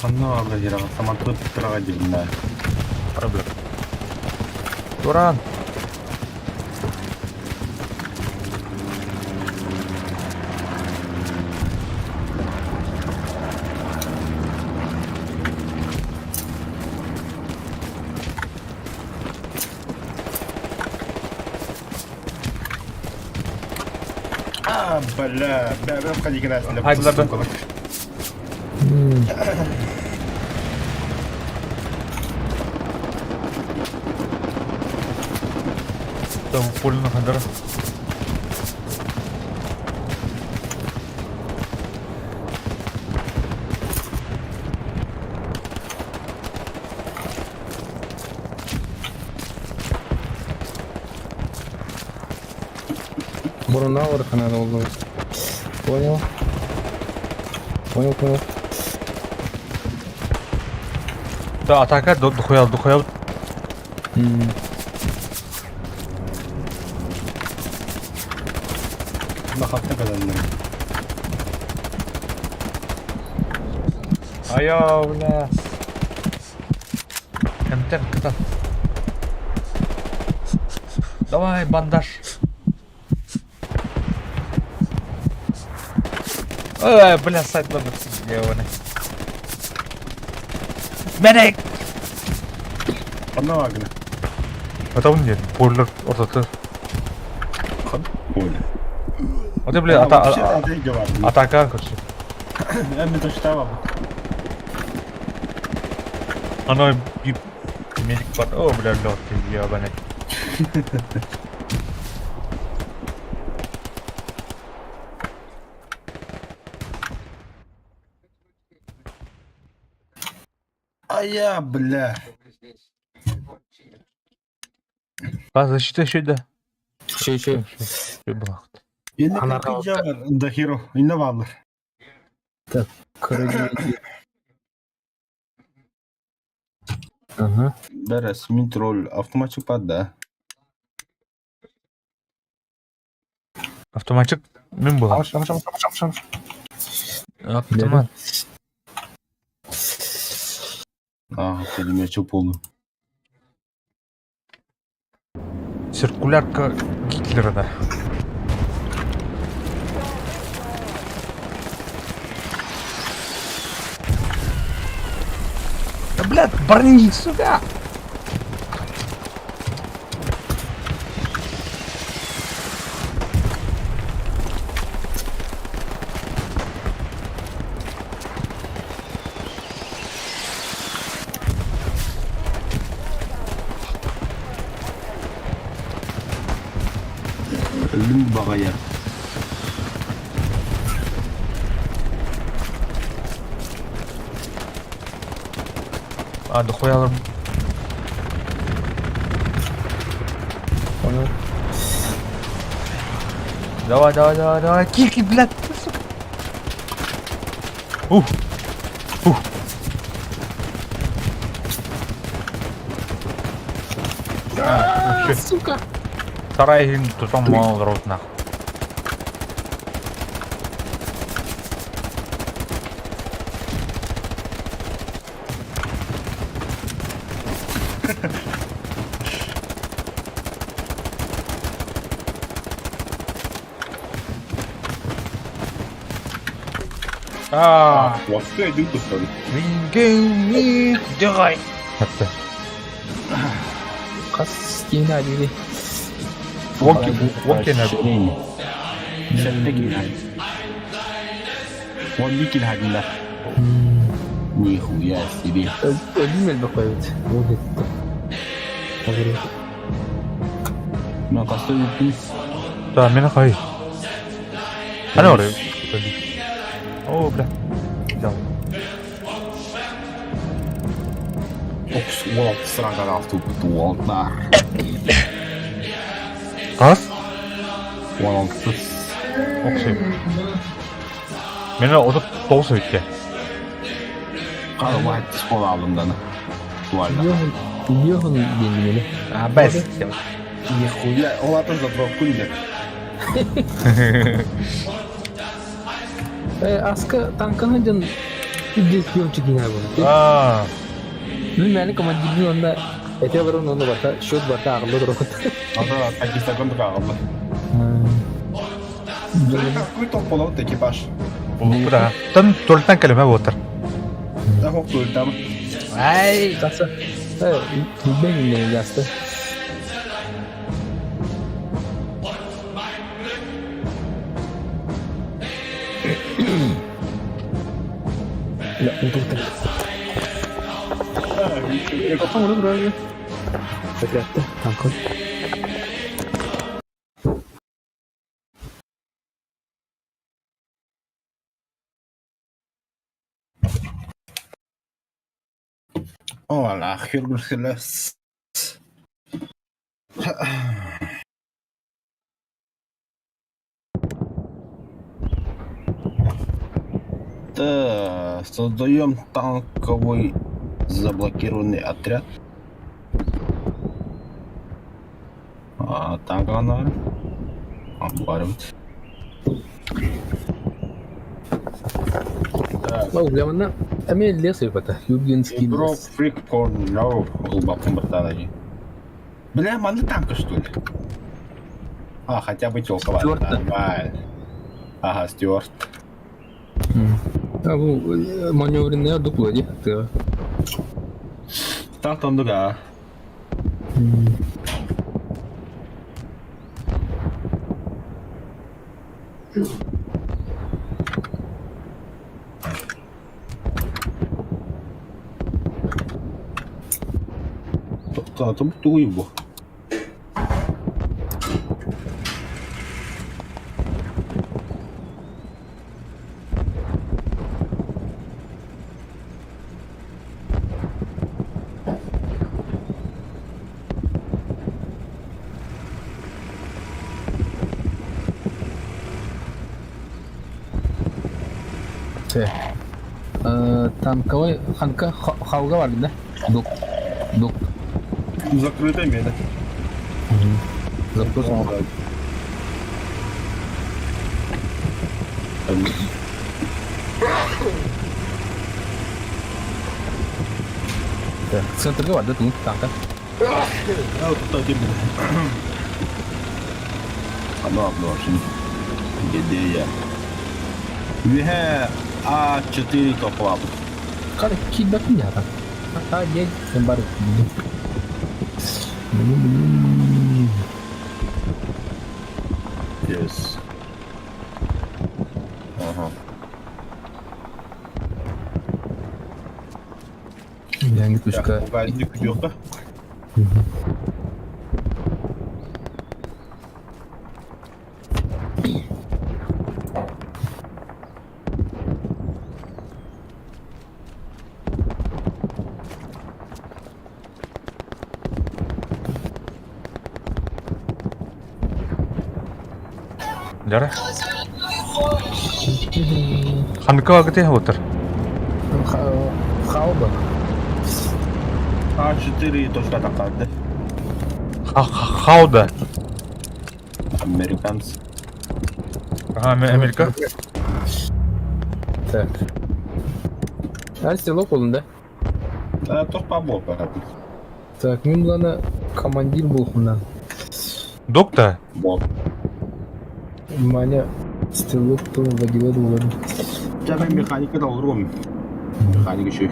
Ханна бля, самотут трагедия. Бля. Туран! А, бля, бля, бля, входи, когда Ай, бля, бля. Там пульно хадара. Бурунаур надо было. Понял. Понял, понял. Да, атака дохуя, дохуя. На хатта когда Айо, бля. МТ, ката. Давай, бандаж. Ой, бля, сайт номер ебаный. Medic! Ханна баагына? Это он нет, бойлер ортотугар. Коля. Вот бля, Вообще, это бар. атака короче. Мен точно бар. Оно и медик бар. О, бля, лед, ебаный. А я, бля. А, защита еще да. Еще, еще. Инна Ана бар, да херо. Инна баалар. Короче. Ага. Бәрәс, мин тролль автоматчик бар да. Автоматчик мин была. Амаш, амаш, амаш, амаш, амаш. Автомат. А, пулеметчик полный. Циркулярка Гитлера, да. Да, блядь, брони сюда! Өлүм баҕайы. А, дохуя Понял. Давай, давай, давай, давай, кики, блядь, ты, сука. Ух. Ух. А, вообще. Сука! Сарай тутан мал рот нахуй. А, Вообще иду что ли? Давай. Это. Хас киһини адили. Вонки, вонки на. Сэттэ киһи. Он бир киһи Нихуя себе. Өлүү элбэх эбит. Бу кетти. Мен хаста өлбүппүн. Да, мен хай. Ана ore. О, бля. Взял. Окс, уол сырагар алты уолтар. Хас? 16. Оксей. Мен 39 өтте. Қара уайт бола алдым Туалла. Йохан диэн А, бэс. Нихуя, ол аты заправку нет. Аска танканы дьон үддес пиончик киһи буолла. А, Мин мээнэ командирбин онно этэ олорон онно барта счет барта ааҕылла турабыт. Ата Пакистан кағылды. Какой топ болот экипаж? бу да. Тан толтан калема ботар. Да хоп там. Ай. Тахса. Билбэҥ иннэ яста. Ла, утуктар. Потом вроде Отрядты, танкы. О, нахер гүлхелес. Так, создаем танковый заблокированный отряд. А, танк она. Обваривать. Так, Ол манна эмиэ лес ыпата. Юргенский Игрок лес. Freak Porn No, ылбаппын братан. Бля, манна танка что ли? А, хотя бы телка, ладно, Стюарт, да. нормально. Ага, Стюарт. А бу маневренный ордук буолуо дии тыаҕа. Так оннук аа. Тохтоотум тугуй бу? Танковай ханка хауга бар да? Дук. Дук. Закрытая мена. Запрос. Так, центрга бар да тугун танка. Оно обложен. Где я? Үөһэ А4 топлап. Хара киирбэппин дьаһатан. А диэн бар. Yes. Ага. Билэҥҥи тушка. Угаанньык күтүөххэ. Дьара. Ханныка агытыа отыр? Хауба. А4 точка тахсаарды. Хауда. Американцы. Ага, Америка. Так. Ар стрелок болдун да? Тохпа буолбатах. Так, мин булана командир буолхунан. Доктор? Вот. Маня стрелок то водила буоларын. Дьэ механика да олоруом. Механик еще.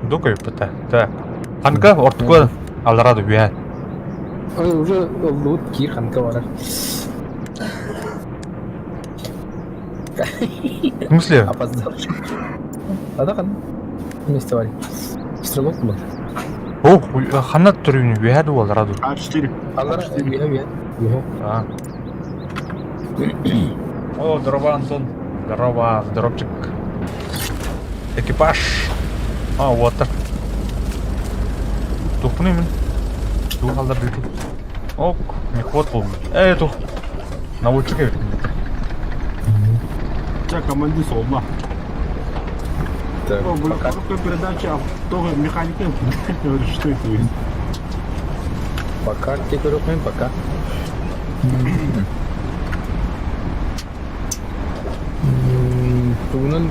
Дока пыта. Так. Ханка ортука аларады үе. Ой, уже лут кир ханка барар. В смысле? Опоздал. Адахан. Вместе вари. Стрелок был. О, ханна түрүнү үе ду алараду. А4. Алара, үе, үе. Үе. А. О, здорово, Антон. Здорово, здоровчик. Экипаж. А, вот так. Тухпуну мин. Тух алдар бити. Ок, мехвод был. Эй, тух. Наводчик эбит. Ча командир солна. Так, О, блин, пока. коробка передача, тоже механика. Говорю, что это? По карте көрөкмөн пока. Тугунан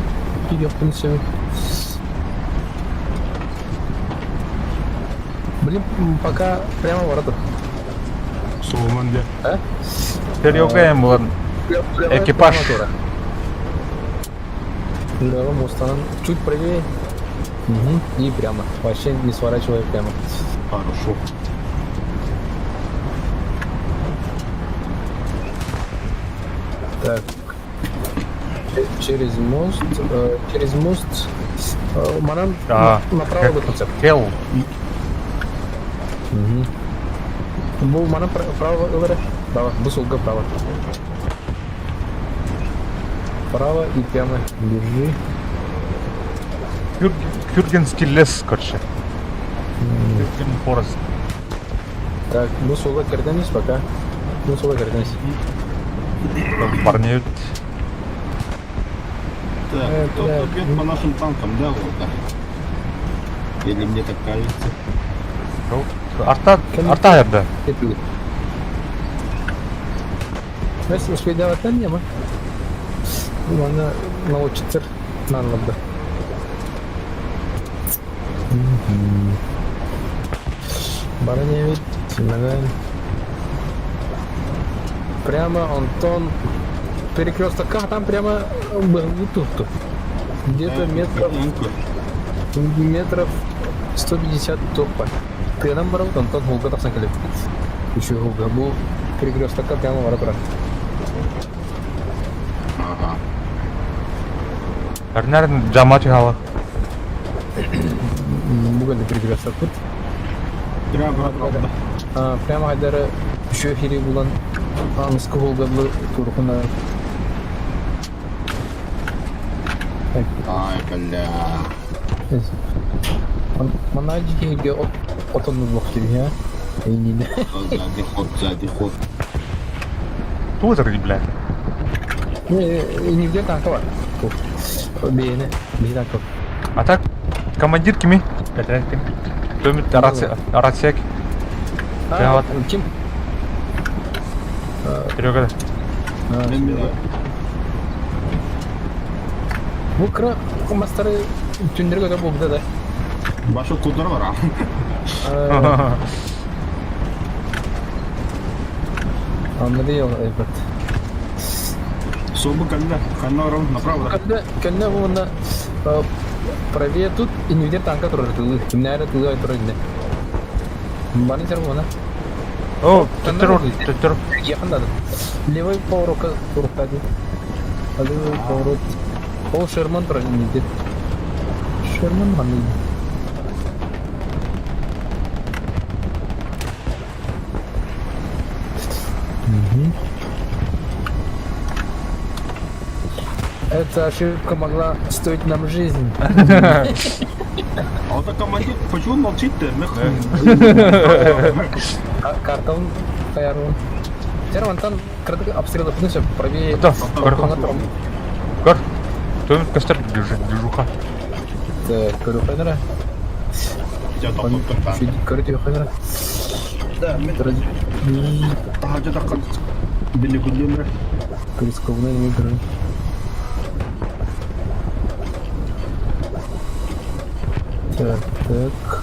кириэхпин сөп. Блин, пока прямо ворота. Соломон де. А? Серега булан. Экипаж. Да, мостанан чуть правее. Угу. И прямо. Вообще не сворачивая прямо. Хорошо. Так. Через мост. Через мост. Манан А, направо до конца. Хел. Угу. Бу манан право ылары. Право. Бу солга право. Право и прямо держи. Кюргенский лес, короче. Кюрген Форест. Так, бу солга кирденис пока. Бу солга кирденис. Парнеют. Так, кто-то бьет по нашим танкам, да, вот, да? Или мне так кажется? Арта, арта ярда. Бэс успейдаваттан нема. Манна научиться надо. Бараневич, Семенен. Прямо Антон. Перекрестокка там прямо быһыллыы Где-то метров, метров 150 туппа. Тыанан барабыт, онтон һулга тахсан кэлэбит. Үчүгэй һулга. Бу перекрестокка прямо бара турар. Ага. Эрнер жама түһала. Бу кэннэ перекрестокпут. Прямо брат Прямо хайдары үчүгэй хири булан аныскы һулга турукуна Ай, бля. Манна дьиҥҥэ отоннуллуох дии, эйниинэ. Сзади ход, сзади ход. Тугу этэр блядь? Нигде танка бар. Бэйэни, биһи танка. А так, командир кими? Төмүт рация, рация. Ким? Серега. Бу кыра мастары түннэргэ өтө буолбута да. Башы кудыр бар. Unreal эбит. Собы кэннэ, ханна орон направо. Кэннэ, кэннэ уонна правее тут инвидер танка турар тылы. Кимнээре тылы турар инде. Баны сер буона. О, төттөр, төттөр. Якын да. Левый поворотка турукта ди. Левый поворот. Ол Шерман турар инде. Шерман ханны. Эта ошибка могла стоить нам жизнь. А вот командир, почему он молчит-то? Картон хаярун. Теперь вон там кратко обстрелы все правее. Да, Көр. Төмүт көстөр движуха. Көрү Көрү ханара. Да, мен таһырдьа таххан били күллүмрэ. Рискованный не көрү. Так, так.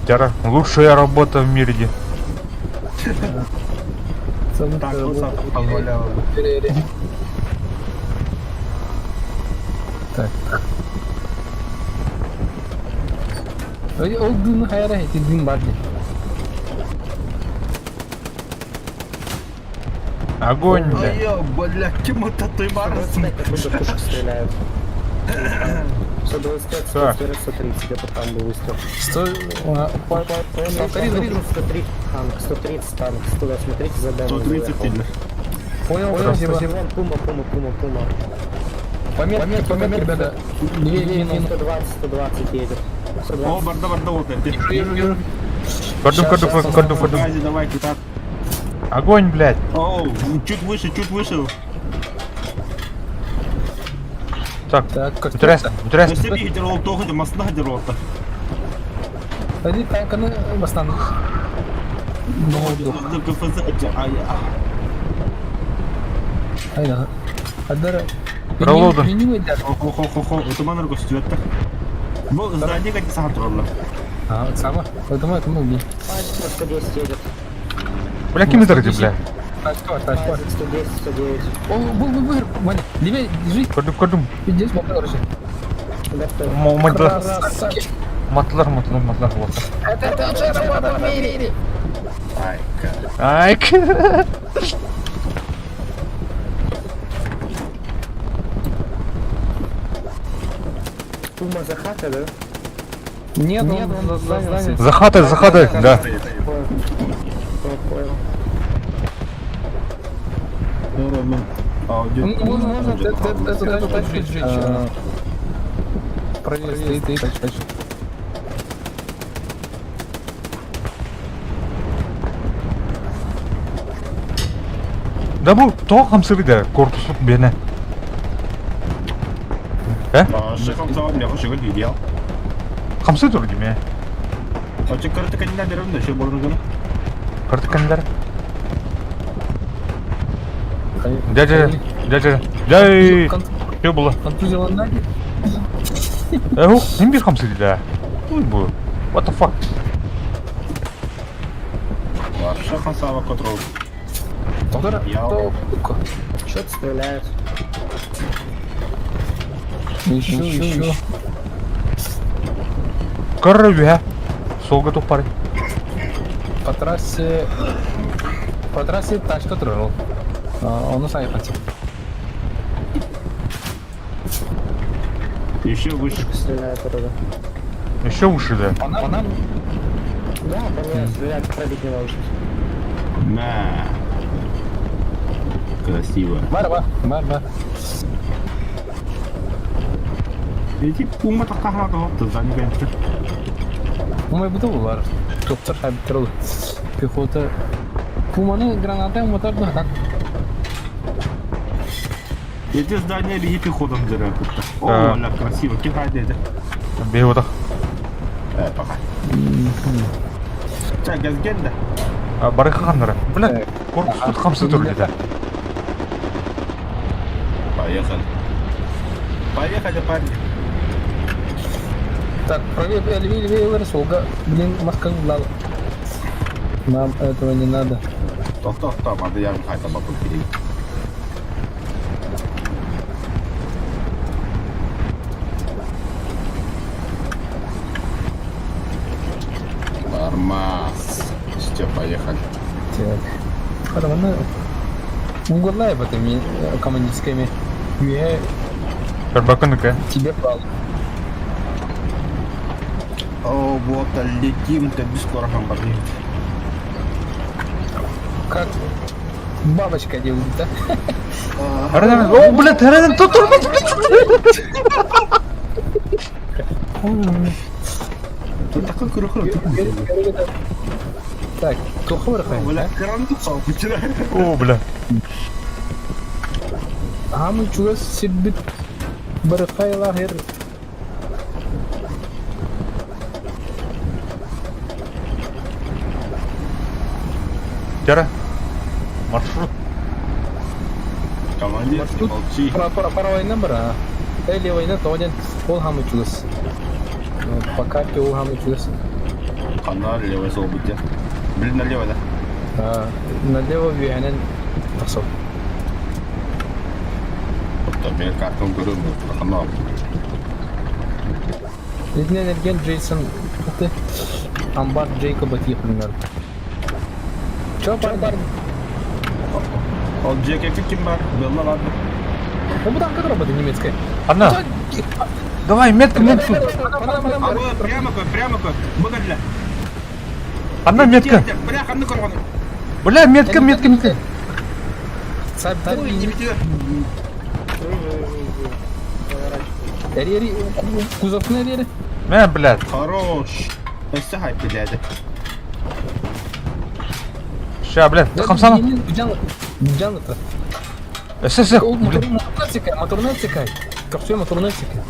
Тяра, лучшая работа в мире. Так, высадку позволяла. Так. Ол дыны хайара эти дын бар дии. Огонь, бля. Ай, бля, кем это ты барысың? Откуда пушек стреляют? 125, 140, 130, где-то там был выстрел. 100... 130, 130 танк, 130 танк, туда смотрите за дэмом. 130 сильно. Понял, понял, спасибо. Вон Пума, Пума, Пума, Пума. Пометки, пометки, ребята. Левее, левее. 120, 120 едет. 120. О, барда, барда, вот это. Вижу, вижу. Көрдүм, көрдүм, көрдүм, көрдүм. Гази, давайте, так. Огонь, блядь. Оу, чуть выше, чуть выше. Так, Так, интересно, интересно. Өстө биир ол тоҕу масна деролта. Один танканы бастан. КФЗ, ай, Айда. Адар. Пролодун. Меню эдер. хо хо хо хо, это көстүбэттэ. Бу здание как саха тураллар. А, вот сама. Это мы убили. 110 едет. Бля, ким это бля? Тачка, тачка. 110, 109. О, был, был, был. Ваня, левее, держи. Көрдүм, көрдүм. Пиздец, короче. Матылар, Красавчик. матылар, матылар, матылар, вот. Это лучшая работа в мире. Ай, Айк. Пума за хатой, да? Нет, нет, он за зданием. За хатой, за хатой, да. Понял. Понял, понял. Ну, можно, можно, эту тачку сжечь. Правее стоит, стоит, тачка. Да бу тоҕо хамсыры корпусу бene. Э? Хамсы тур диме. Очы кырты кэннэ дерем да, шо борун гына. Кырты кэннэр. Дядя, дядя, дядя. Что было? Контузила ноги. Э, не бир хамсы да. Ой, бу. What the fuck? Вообще хамсава контрол. Тоҕо Я- Что-то стреляют. Еще, еще. Көрөр үһэ. Суолга тухпары. По трассе... По трассе тачка турар. Ону сайхати. Еще выше. Стреляют вроде. Еще выше, да. По нам? По нам? Да, по мне стреляют, пробить не может. На. Красиво. Барба, барба. Эти пума тахтахмата тыздан бентер. Умай буту булар. Топтар хабитер Пехота. Пуманы граната уматар да. Эти здания биһи пехотом дыры кытта. Да. О, ля, красиво. Кихай деди. Беотах. Э, пока. Ча, газген да. Барыханнары. Бля, корпус тут хамсы турли, да. Поехали. Поехали, парни. Так, правее, левее, левее, Расулга. Блин, маска глава. Нам этого не надо. Тоқ, тоқ, тоқ, мады я хайта бапы керек. Нормас. Все, поехали. Так. Хараманы угадай в этом командирскими. Я Карбакыныка. тебе пал. О, вот, летим-то без скоро Как бабочка делает, да? О, блядь, Ренен, тут тормоз, блядь. Тут такой крюк. Так, тухвар хай. Бля, кран тут сал. О, бля. Хамы чугас сидбит бархай лахер. Тера. Маршрут. Командир, не молчи. Пара бара. Э, левый тооден ол хамы чугас. По карте ол хамы чугас. Канал левый сол бітер. Блин, налево, да? Налево виэнен тахсов. Тобто, картон көрөм, канал. Ледяной энерген Джейсон ты амбар Джейкоба тихо Чё, парень? Ол Джек ким бар? Белла ладно. Ну, там как работа немецкая? Одна. Давай, метка, метку. Прямо, прямо, Бля. Одна метка. Бля, ханны көргөн. Бля, метка, метка, метка. Ой, не битер. Эри, кузовны эри. Мә, блядь. Хорош. Өссө хайп деді. Ща, блядь, хамсана. Джан это. Эссе, эссе. Моторны цикай, моторны цикай. Капсуя моторны цикай.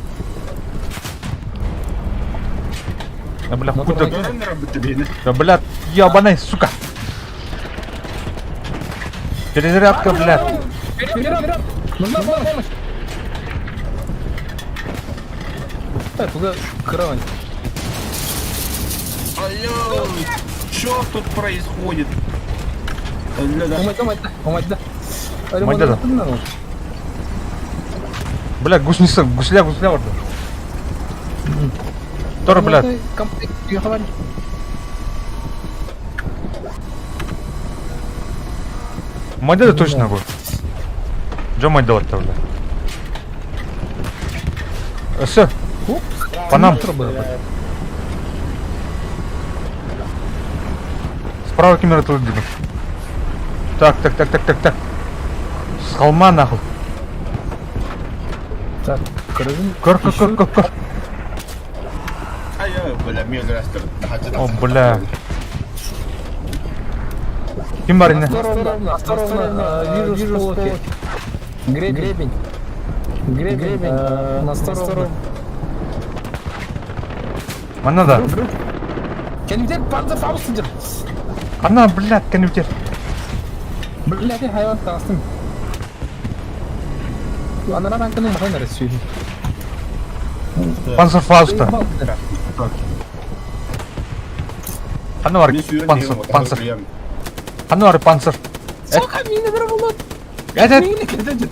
Да, бля, хуй да. Да, бля, ебаный, сука. Перезарядка, блядь. Вперед, вперед! Нужна помощь! Так, туда кровать. Алло, что тут происходит? Умать, да. Умать, да. Бля, гусеница, гусля, гусля вот. Тор, блядь. Мадеда точно будет. Жо мадела-то, бля. Все. По нам. Справа камера тут Так, так, так, так, так, так. С холма нахуй. Так, Кор, кор, кор, кор, кор. О, бля. Ким бар инде? Осторожно, вижу всполохи. Гребень. Гребень. На сторону. Манна да. Кенивдер панцерфауст дир. Ана, блядь, кенивдер. Блядь, хайван тастым. Анара танкының махай нәрсе сүйді. Панцерфауста. Ана бар панцер, панцер. Ана бар панцер. Сука, мина бара булат. Этот! Мина кидет.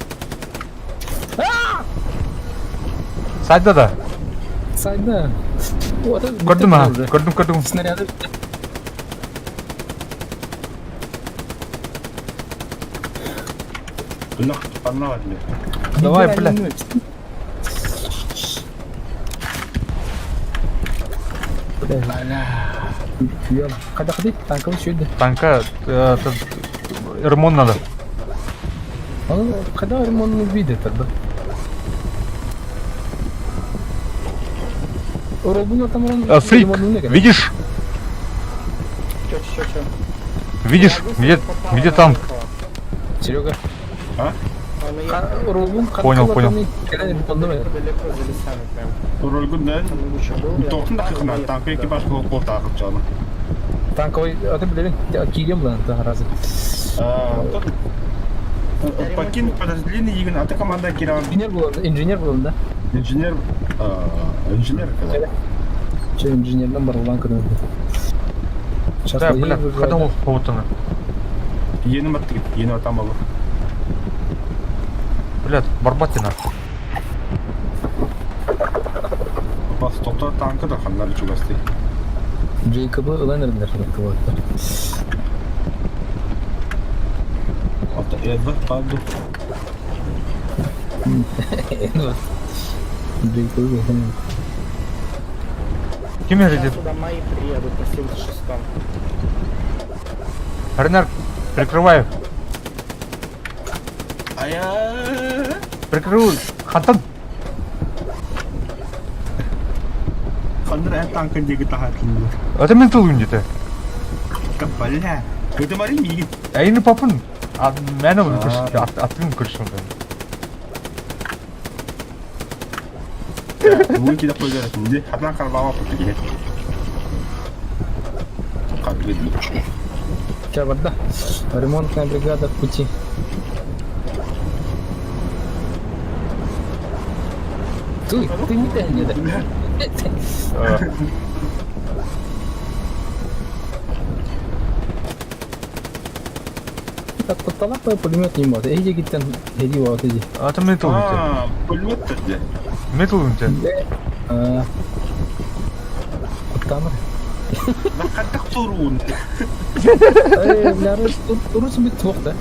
Сайда да. Сайда. Вот, Көрдүм ha. Көрдүм, көрдүм. Снаряды. Давай, бля. Когда ходить, танковый сюда. Танка, ремонт надо. Когда ремонт видит тогда? Фрик, видишь? Чё, чё, чё? Видишь, где танк? Серега. А? Понял, понял. Далеко за лесами прям. Ролгун да? Тоқтың да қиқына, танк экипаж қол тағып жаны. Танковый, а ты, блин, кием, блин, да, разы. Покинуть подразделение егін ата команда киран. Инженер был, инженер был, да? Инженер, инженер, когда. Че, инженерден барылған күні. Сейчас Да, бля, қайдан ол қауытыны? Ені батты, ені атам алу. Блядь, Барбатина. Бас тоқтар танкы да қандар чугасты. Джейкобы ылан эрдер кылаттар. Ата Эдвард паду. Эдвард. Джейкобы. Ким Сейчас эрдет? сюда мои приедут на 76-м. Ренар, прикрываю. Ая. Прикрываю. Хантан. Хандар ә танкын деги тахатлы. Это ментал где-то. Бля. Это мари миги. А ini папын. А мен оны көрсін, атын көрсін. Муки да қойдар. Хатан карбава путуге. Как видно. Сейчас, вода. Ремонтная бригада в пути. Ты, ты не тянь, да? Так, подталапая пулемет не может. Иди, гиттен, иди, вот, иди. Это ментал где-то. Пулемет где? Ментал где? Куттамыр. Хаттак турун. Э, бля, рус бит туох да.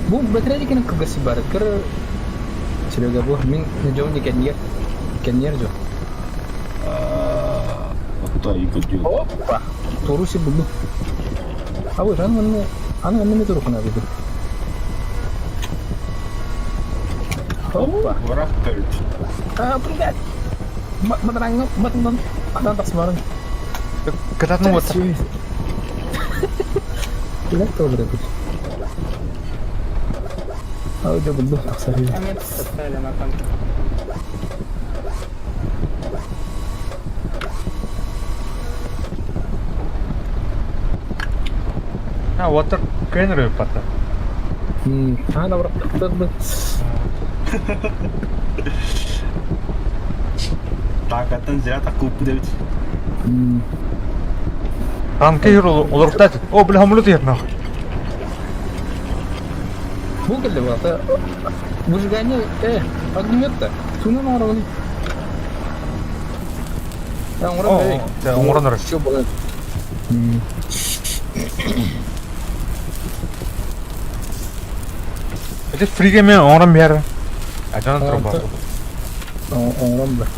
Бу бәтәрәдикенең кылгасы бар. Кыр Серега бу мин жон кеннер. Кеннер жо. Отта икөдү. Опа. Туруси булду. А бу жан манны аны манны турухана бу. Опа. Враг төрт. А, привет. Мадраңы, матынан адан тасмарын. Кататын вот. Привет, добрый. А, жо булду. Тақсар. Метку поставили на танке. А, вот так кенры пата. Ана брат, Танкаттан зря так куп деп. Танка юр олар О, бля, хамлют ет нахуй. Бу келди брат. Выжигание, огнемет-то. Туна нарвали. О, оңорон Все было. Это фригеме оңорон бер. Ажан труба. Оңорон бер.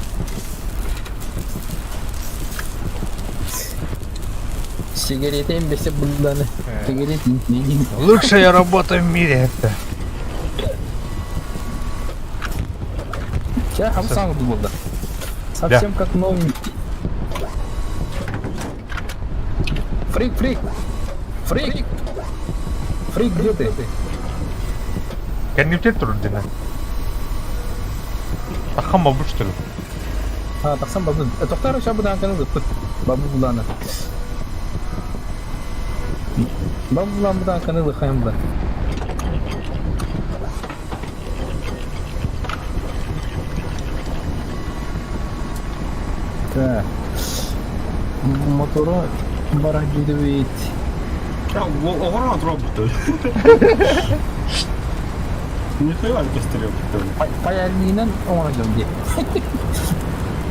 Сигаретен бесе бұлданы. Сигарет не Лучшая работа в мире это. Я сам был, да. Совсем как новенький. Фрик, фрик! Фрик! Фрик, где ты? Кәннептер тұр дені. Таққан бабы что ли? А, тақсан бабы. Тоқтар өші абыдан кәні ұппыт. Бабы бұланы. Бабы бұлан бұдан кәні лыхайым бұлан. Так. Мотора бара жидебейт. Оҕоро отуробут. Нихуя көстөрүөбүт. Паяльнинан оҥорон дии.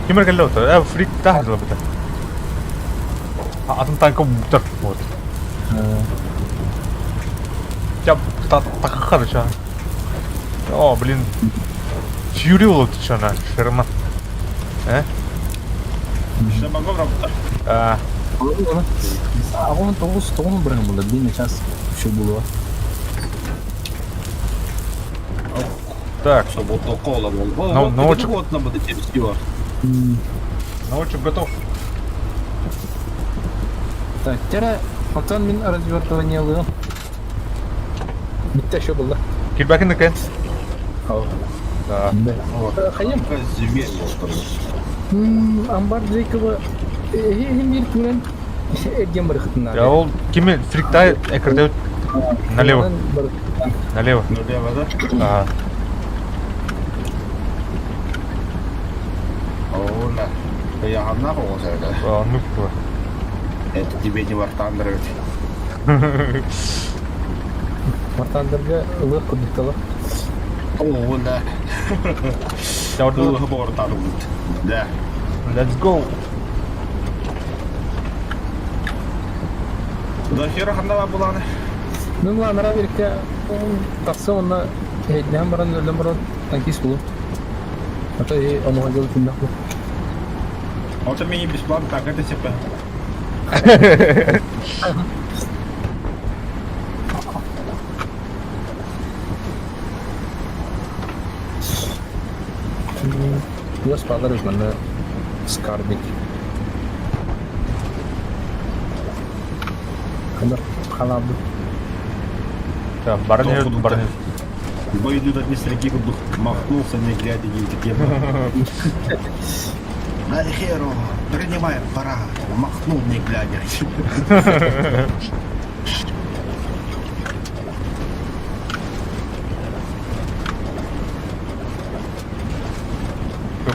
Ким эрэ кэллэ ото? Э, фрик таһырла быта. Атын танка бутар вот. Я таххар ча. О, блин. Фьюри болот чана, шерма. Э? Шабагов работа. А, Аҕын тоҕус тоҕун бырыһын булла биир час все булуо. Так, Суббота бол. Ну, научик. Вот на будет все. Научик готов. Так, тера, онтон мин развертывание ылыам. Бүтте еще булла. Кирбәкин экен. Да. Хайым. Зверь Амбар Джейкова мир түнен эрген барыхытына. Я ол кими фриктай экрде налево, налево. Налево, да? Ага. О, да. Я говна да? Ну, Это тебе не War Thunder War Thunderга ылыах курдуктала. О, да. Ылыах War Thunder. Да. Let's go. Да хера ханнала буланы. Ну ладно, Раверка тахса онна эйднээн баран өлөн баран танкист булу. А то и он уходил нахуй. Вот мне бесплатно, так это типа. Biraz bağlarız bende. Skarbik. Kadar халабы. Да, барни, барни. Бой идут от мистера Гигл, махнулся, не глядя, не такие. На херу, принимаем, пора. Махнул, не глядя.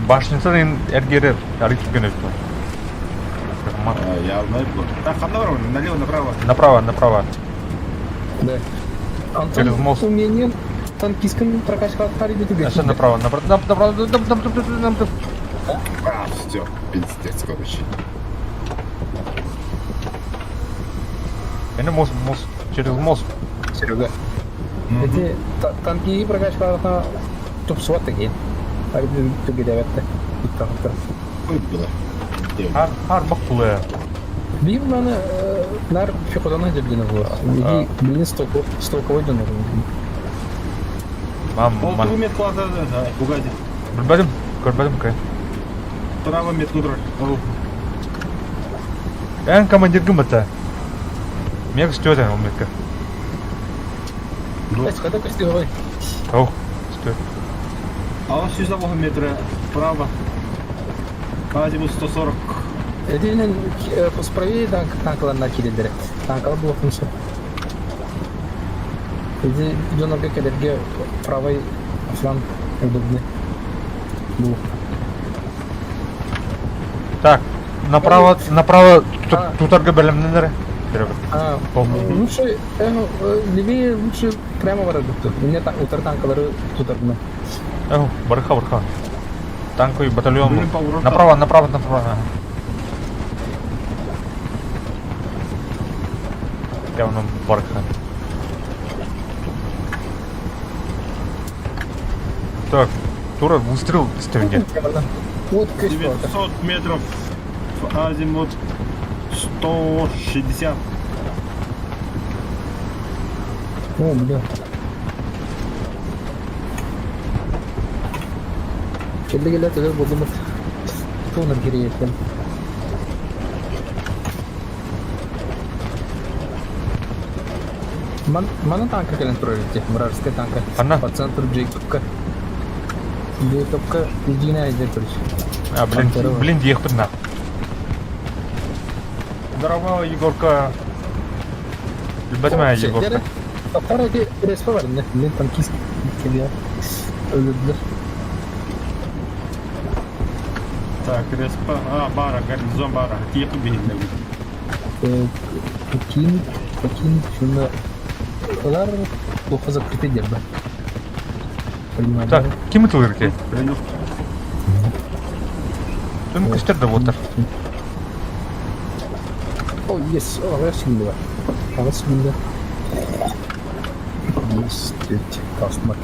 Башнясын эргері арык түген өтті. Я знаю. Так, направо, налево, направо. Направо, направо. Да. Антон, Через мост. умение танкисткам прокачка А что направо, направо, направо, направо, направо, направо. А, все, пиздец, короче. Это мост, мост, через мост. Серега. Эти танки прокачка тупсуат такие. Ой, бля. Хар, хар, бак Биир маны нар пехотаны дебдене булар. Иди, блин, столковой ден Мам, мам. Полтора метра, да, да, да, угади. Көрбәдем, көрбәдем кай. Право метр. Эн командир кім бата? Мег стёден ол метка. Эс, когда кости ой. Ох, стёд. А он сюда метра право. Азимут 140. Эдинен правее танк танкларына килдер. Танкал булып функция. Иди донорга келерге правый фланг удобный. Бу. Так, направо, направо, тутарга бөлімнен А, лучше, левее лучше прямо барадык. Мне так утар танкалары тутаргына. Эх, барха, барха. Танковый батальон. Направо, направо, направо. Явно барха. Так, Тура выстрел стенде. Вот 900 метров азимут 160. О, бля. Келді келді төлер болдым. Тоныр керек екен. Мана танка кэлэн турар эти, вражеская танка. Анна? По центру Джейкобка. Джейкобка единая идет, короче. А, блин, блин, ехать на. Здорово, Егорка. Любят моя Егорка. Тоқтар эти респа бар, не? Мен танкист келе. Өлдүлөр. Так, респа. А, бара, гарнизон бара. Тихо бегин. Кин, Покинуть шуну ылар плохо закрытый дерба. Понимаю. Так, ким ытылыр ити? Принял. Түм көстөр да буолтар. О, есть. О, аҕыйах секунда бар. Аҕыс секунда. Есть, төрт, кастмар.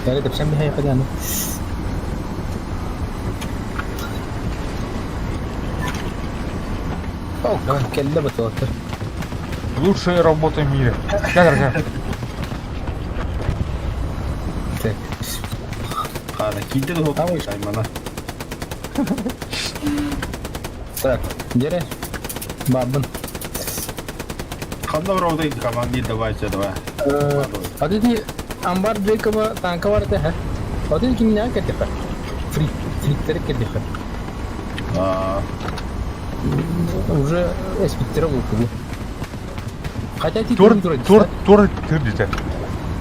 Яри тапсам биһай хаданы. О, кэллэ батылаттар. Лучшая работа в мире. Кэл, кэл. Так. Хана киирдэ да Давай. аймана. Так, дере. Бабын. Ханна вроде команде давайте давай. А ты амбар Джейкоба танка бар это, А ты кимня кэтиха? Фрик, фриктер кэтиха. А, Уже эспиттер булку. Хотя ти Тур, тур, тур, тыр дите.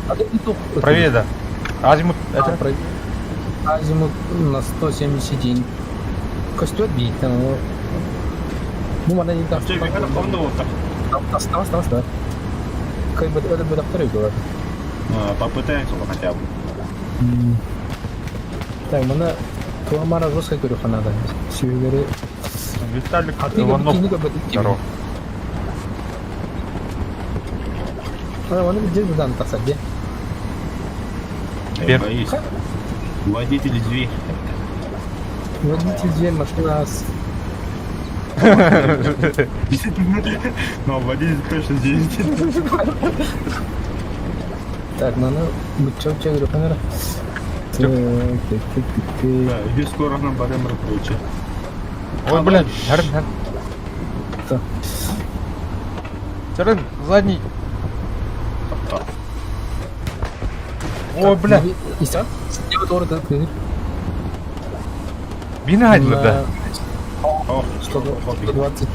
А ты тут Правее, да. Азимут, Это это? Азимут на 171. Костюм бить там. Ну, мана не так. Чё, бихана хонда вот так. Осталось, осталось, да. Как бы это будет второй было. А, попытаемся хотя бы. Так, мана Туамара жестко говорю, надо. Сюгары. Виталик А ты Иванов. Здорово. А, он где дан тасать, где? Теперь. Боюсь. Водитель зверь. Водитель дверь, машина с... Но водитель точно здесь. Так, ну, ну, чё, чё, говорю, камера. Так, так, так, так, так. Да, иди скоро нам барем рабочий. Ой, блядь, хәрін, хәрін. Так. Сэрэн, задний. Ой, блядь, И всё? Где вот этот книг? бина хайдылар да. О, 120.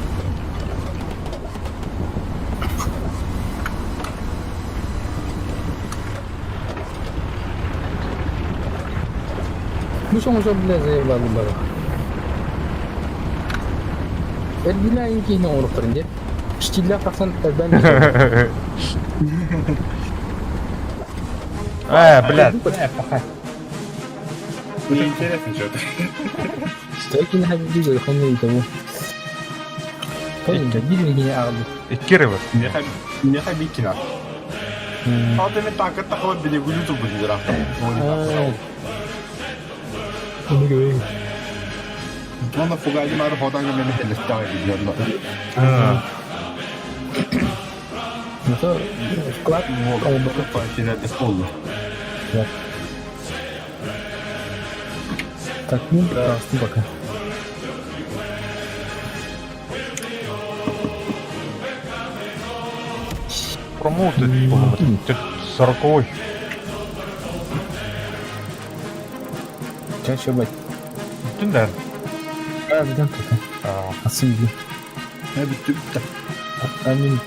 Ну что, уже, бля, заебал, бля. Эрбила инки на орохторын де. Штилля тахсан эрбен. Э, блядь. Неинтересно что-то. Стойки на хабиби хонны того. Понял, да, видели не арды. Иккеревер. Мне хабикина. А ты мне так это хобби не буду тут будет Оны фугайдым ары ходан мен хелестагы видео. Ну то вклад Болду. Так, ну, прекрасно пока. Промоуты, по-моему, 40-й. Чаще бать. Бүтін да. А, виден пока. А, Асыги. Не бүттү бүттү. Амин.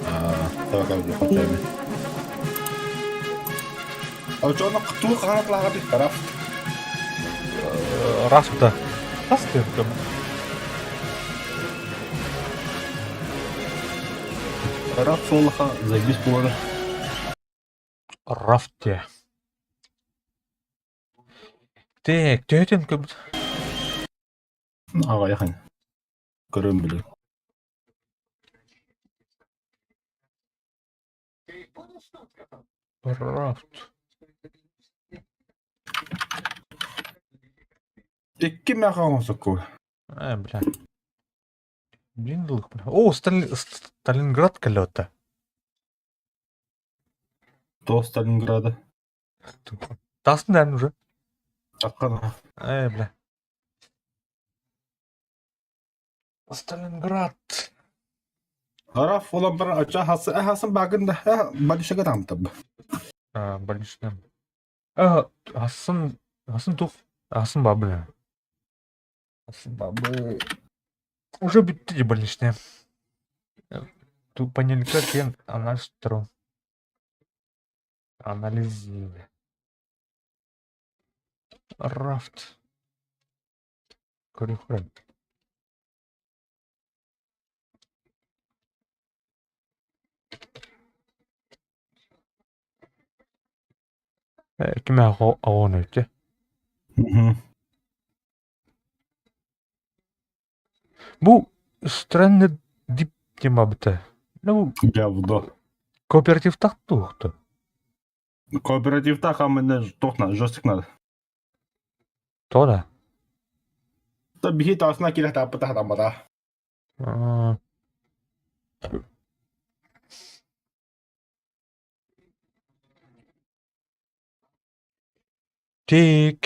А, давай хотя бы. А что на кту харатлага бит тараф. Раз да. Раз ты там. Раф солаха заебись болады. Рафте. Так, төтен көп. Ага, яхан. Көрөм биле. Рафт. Икки мяха онсоку. Э, бля. Блин, бля. О, Сталинград калета. До Сталинграда. Тасын наверное, уже. Таккан. Э, бля. Сталинград. Раф olan бір ача хасы хасын багында больничныйга тамтып. А, больничный. А, Асын, Асын тух. Асын ба, бля. Асын ба, бля. Уже бүттү больничный. Тут понедельник кен анализ второй. Анализ. Рафт. Көрүхрен. Кимээхэ оҕону ити. Бу странно дип темабыта. Ну, Говно. кооперативтах туохту. Кооперативтах амына тохна, жестик надо. Тода. Та биһи таасына киирэ тааппыта хатаммата. Тик.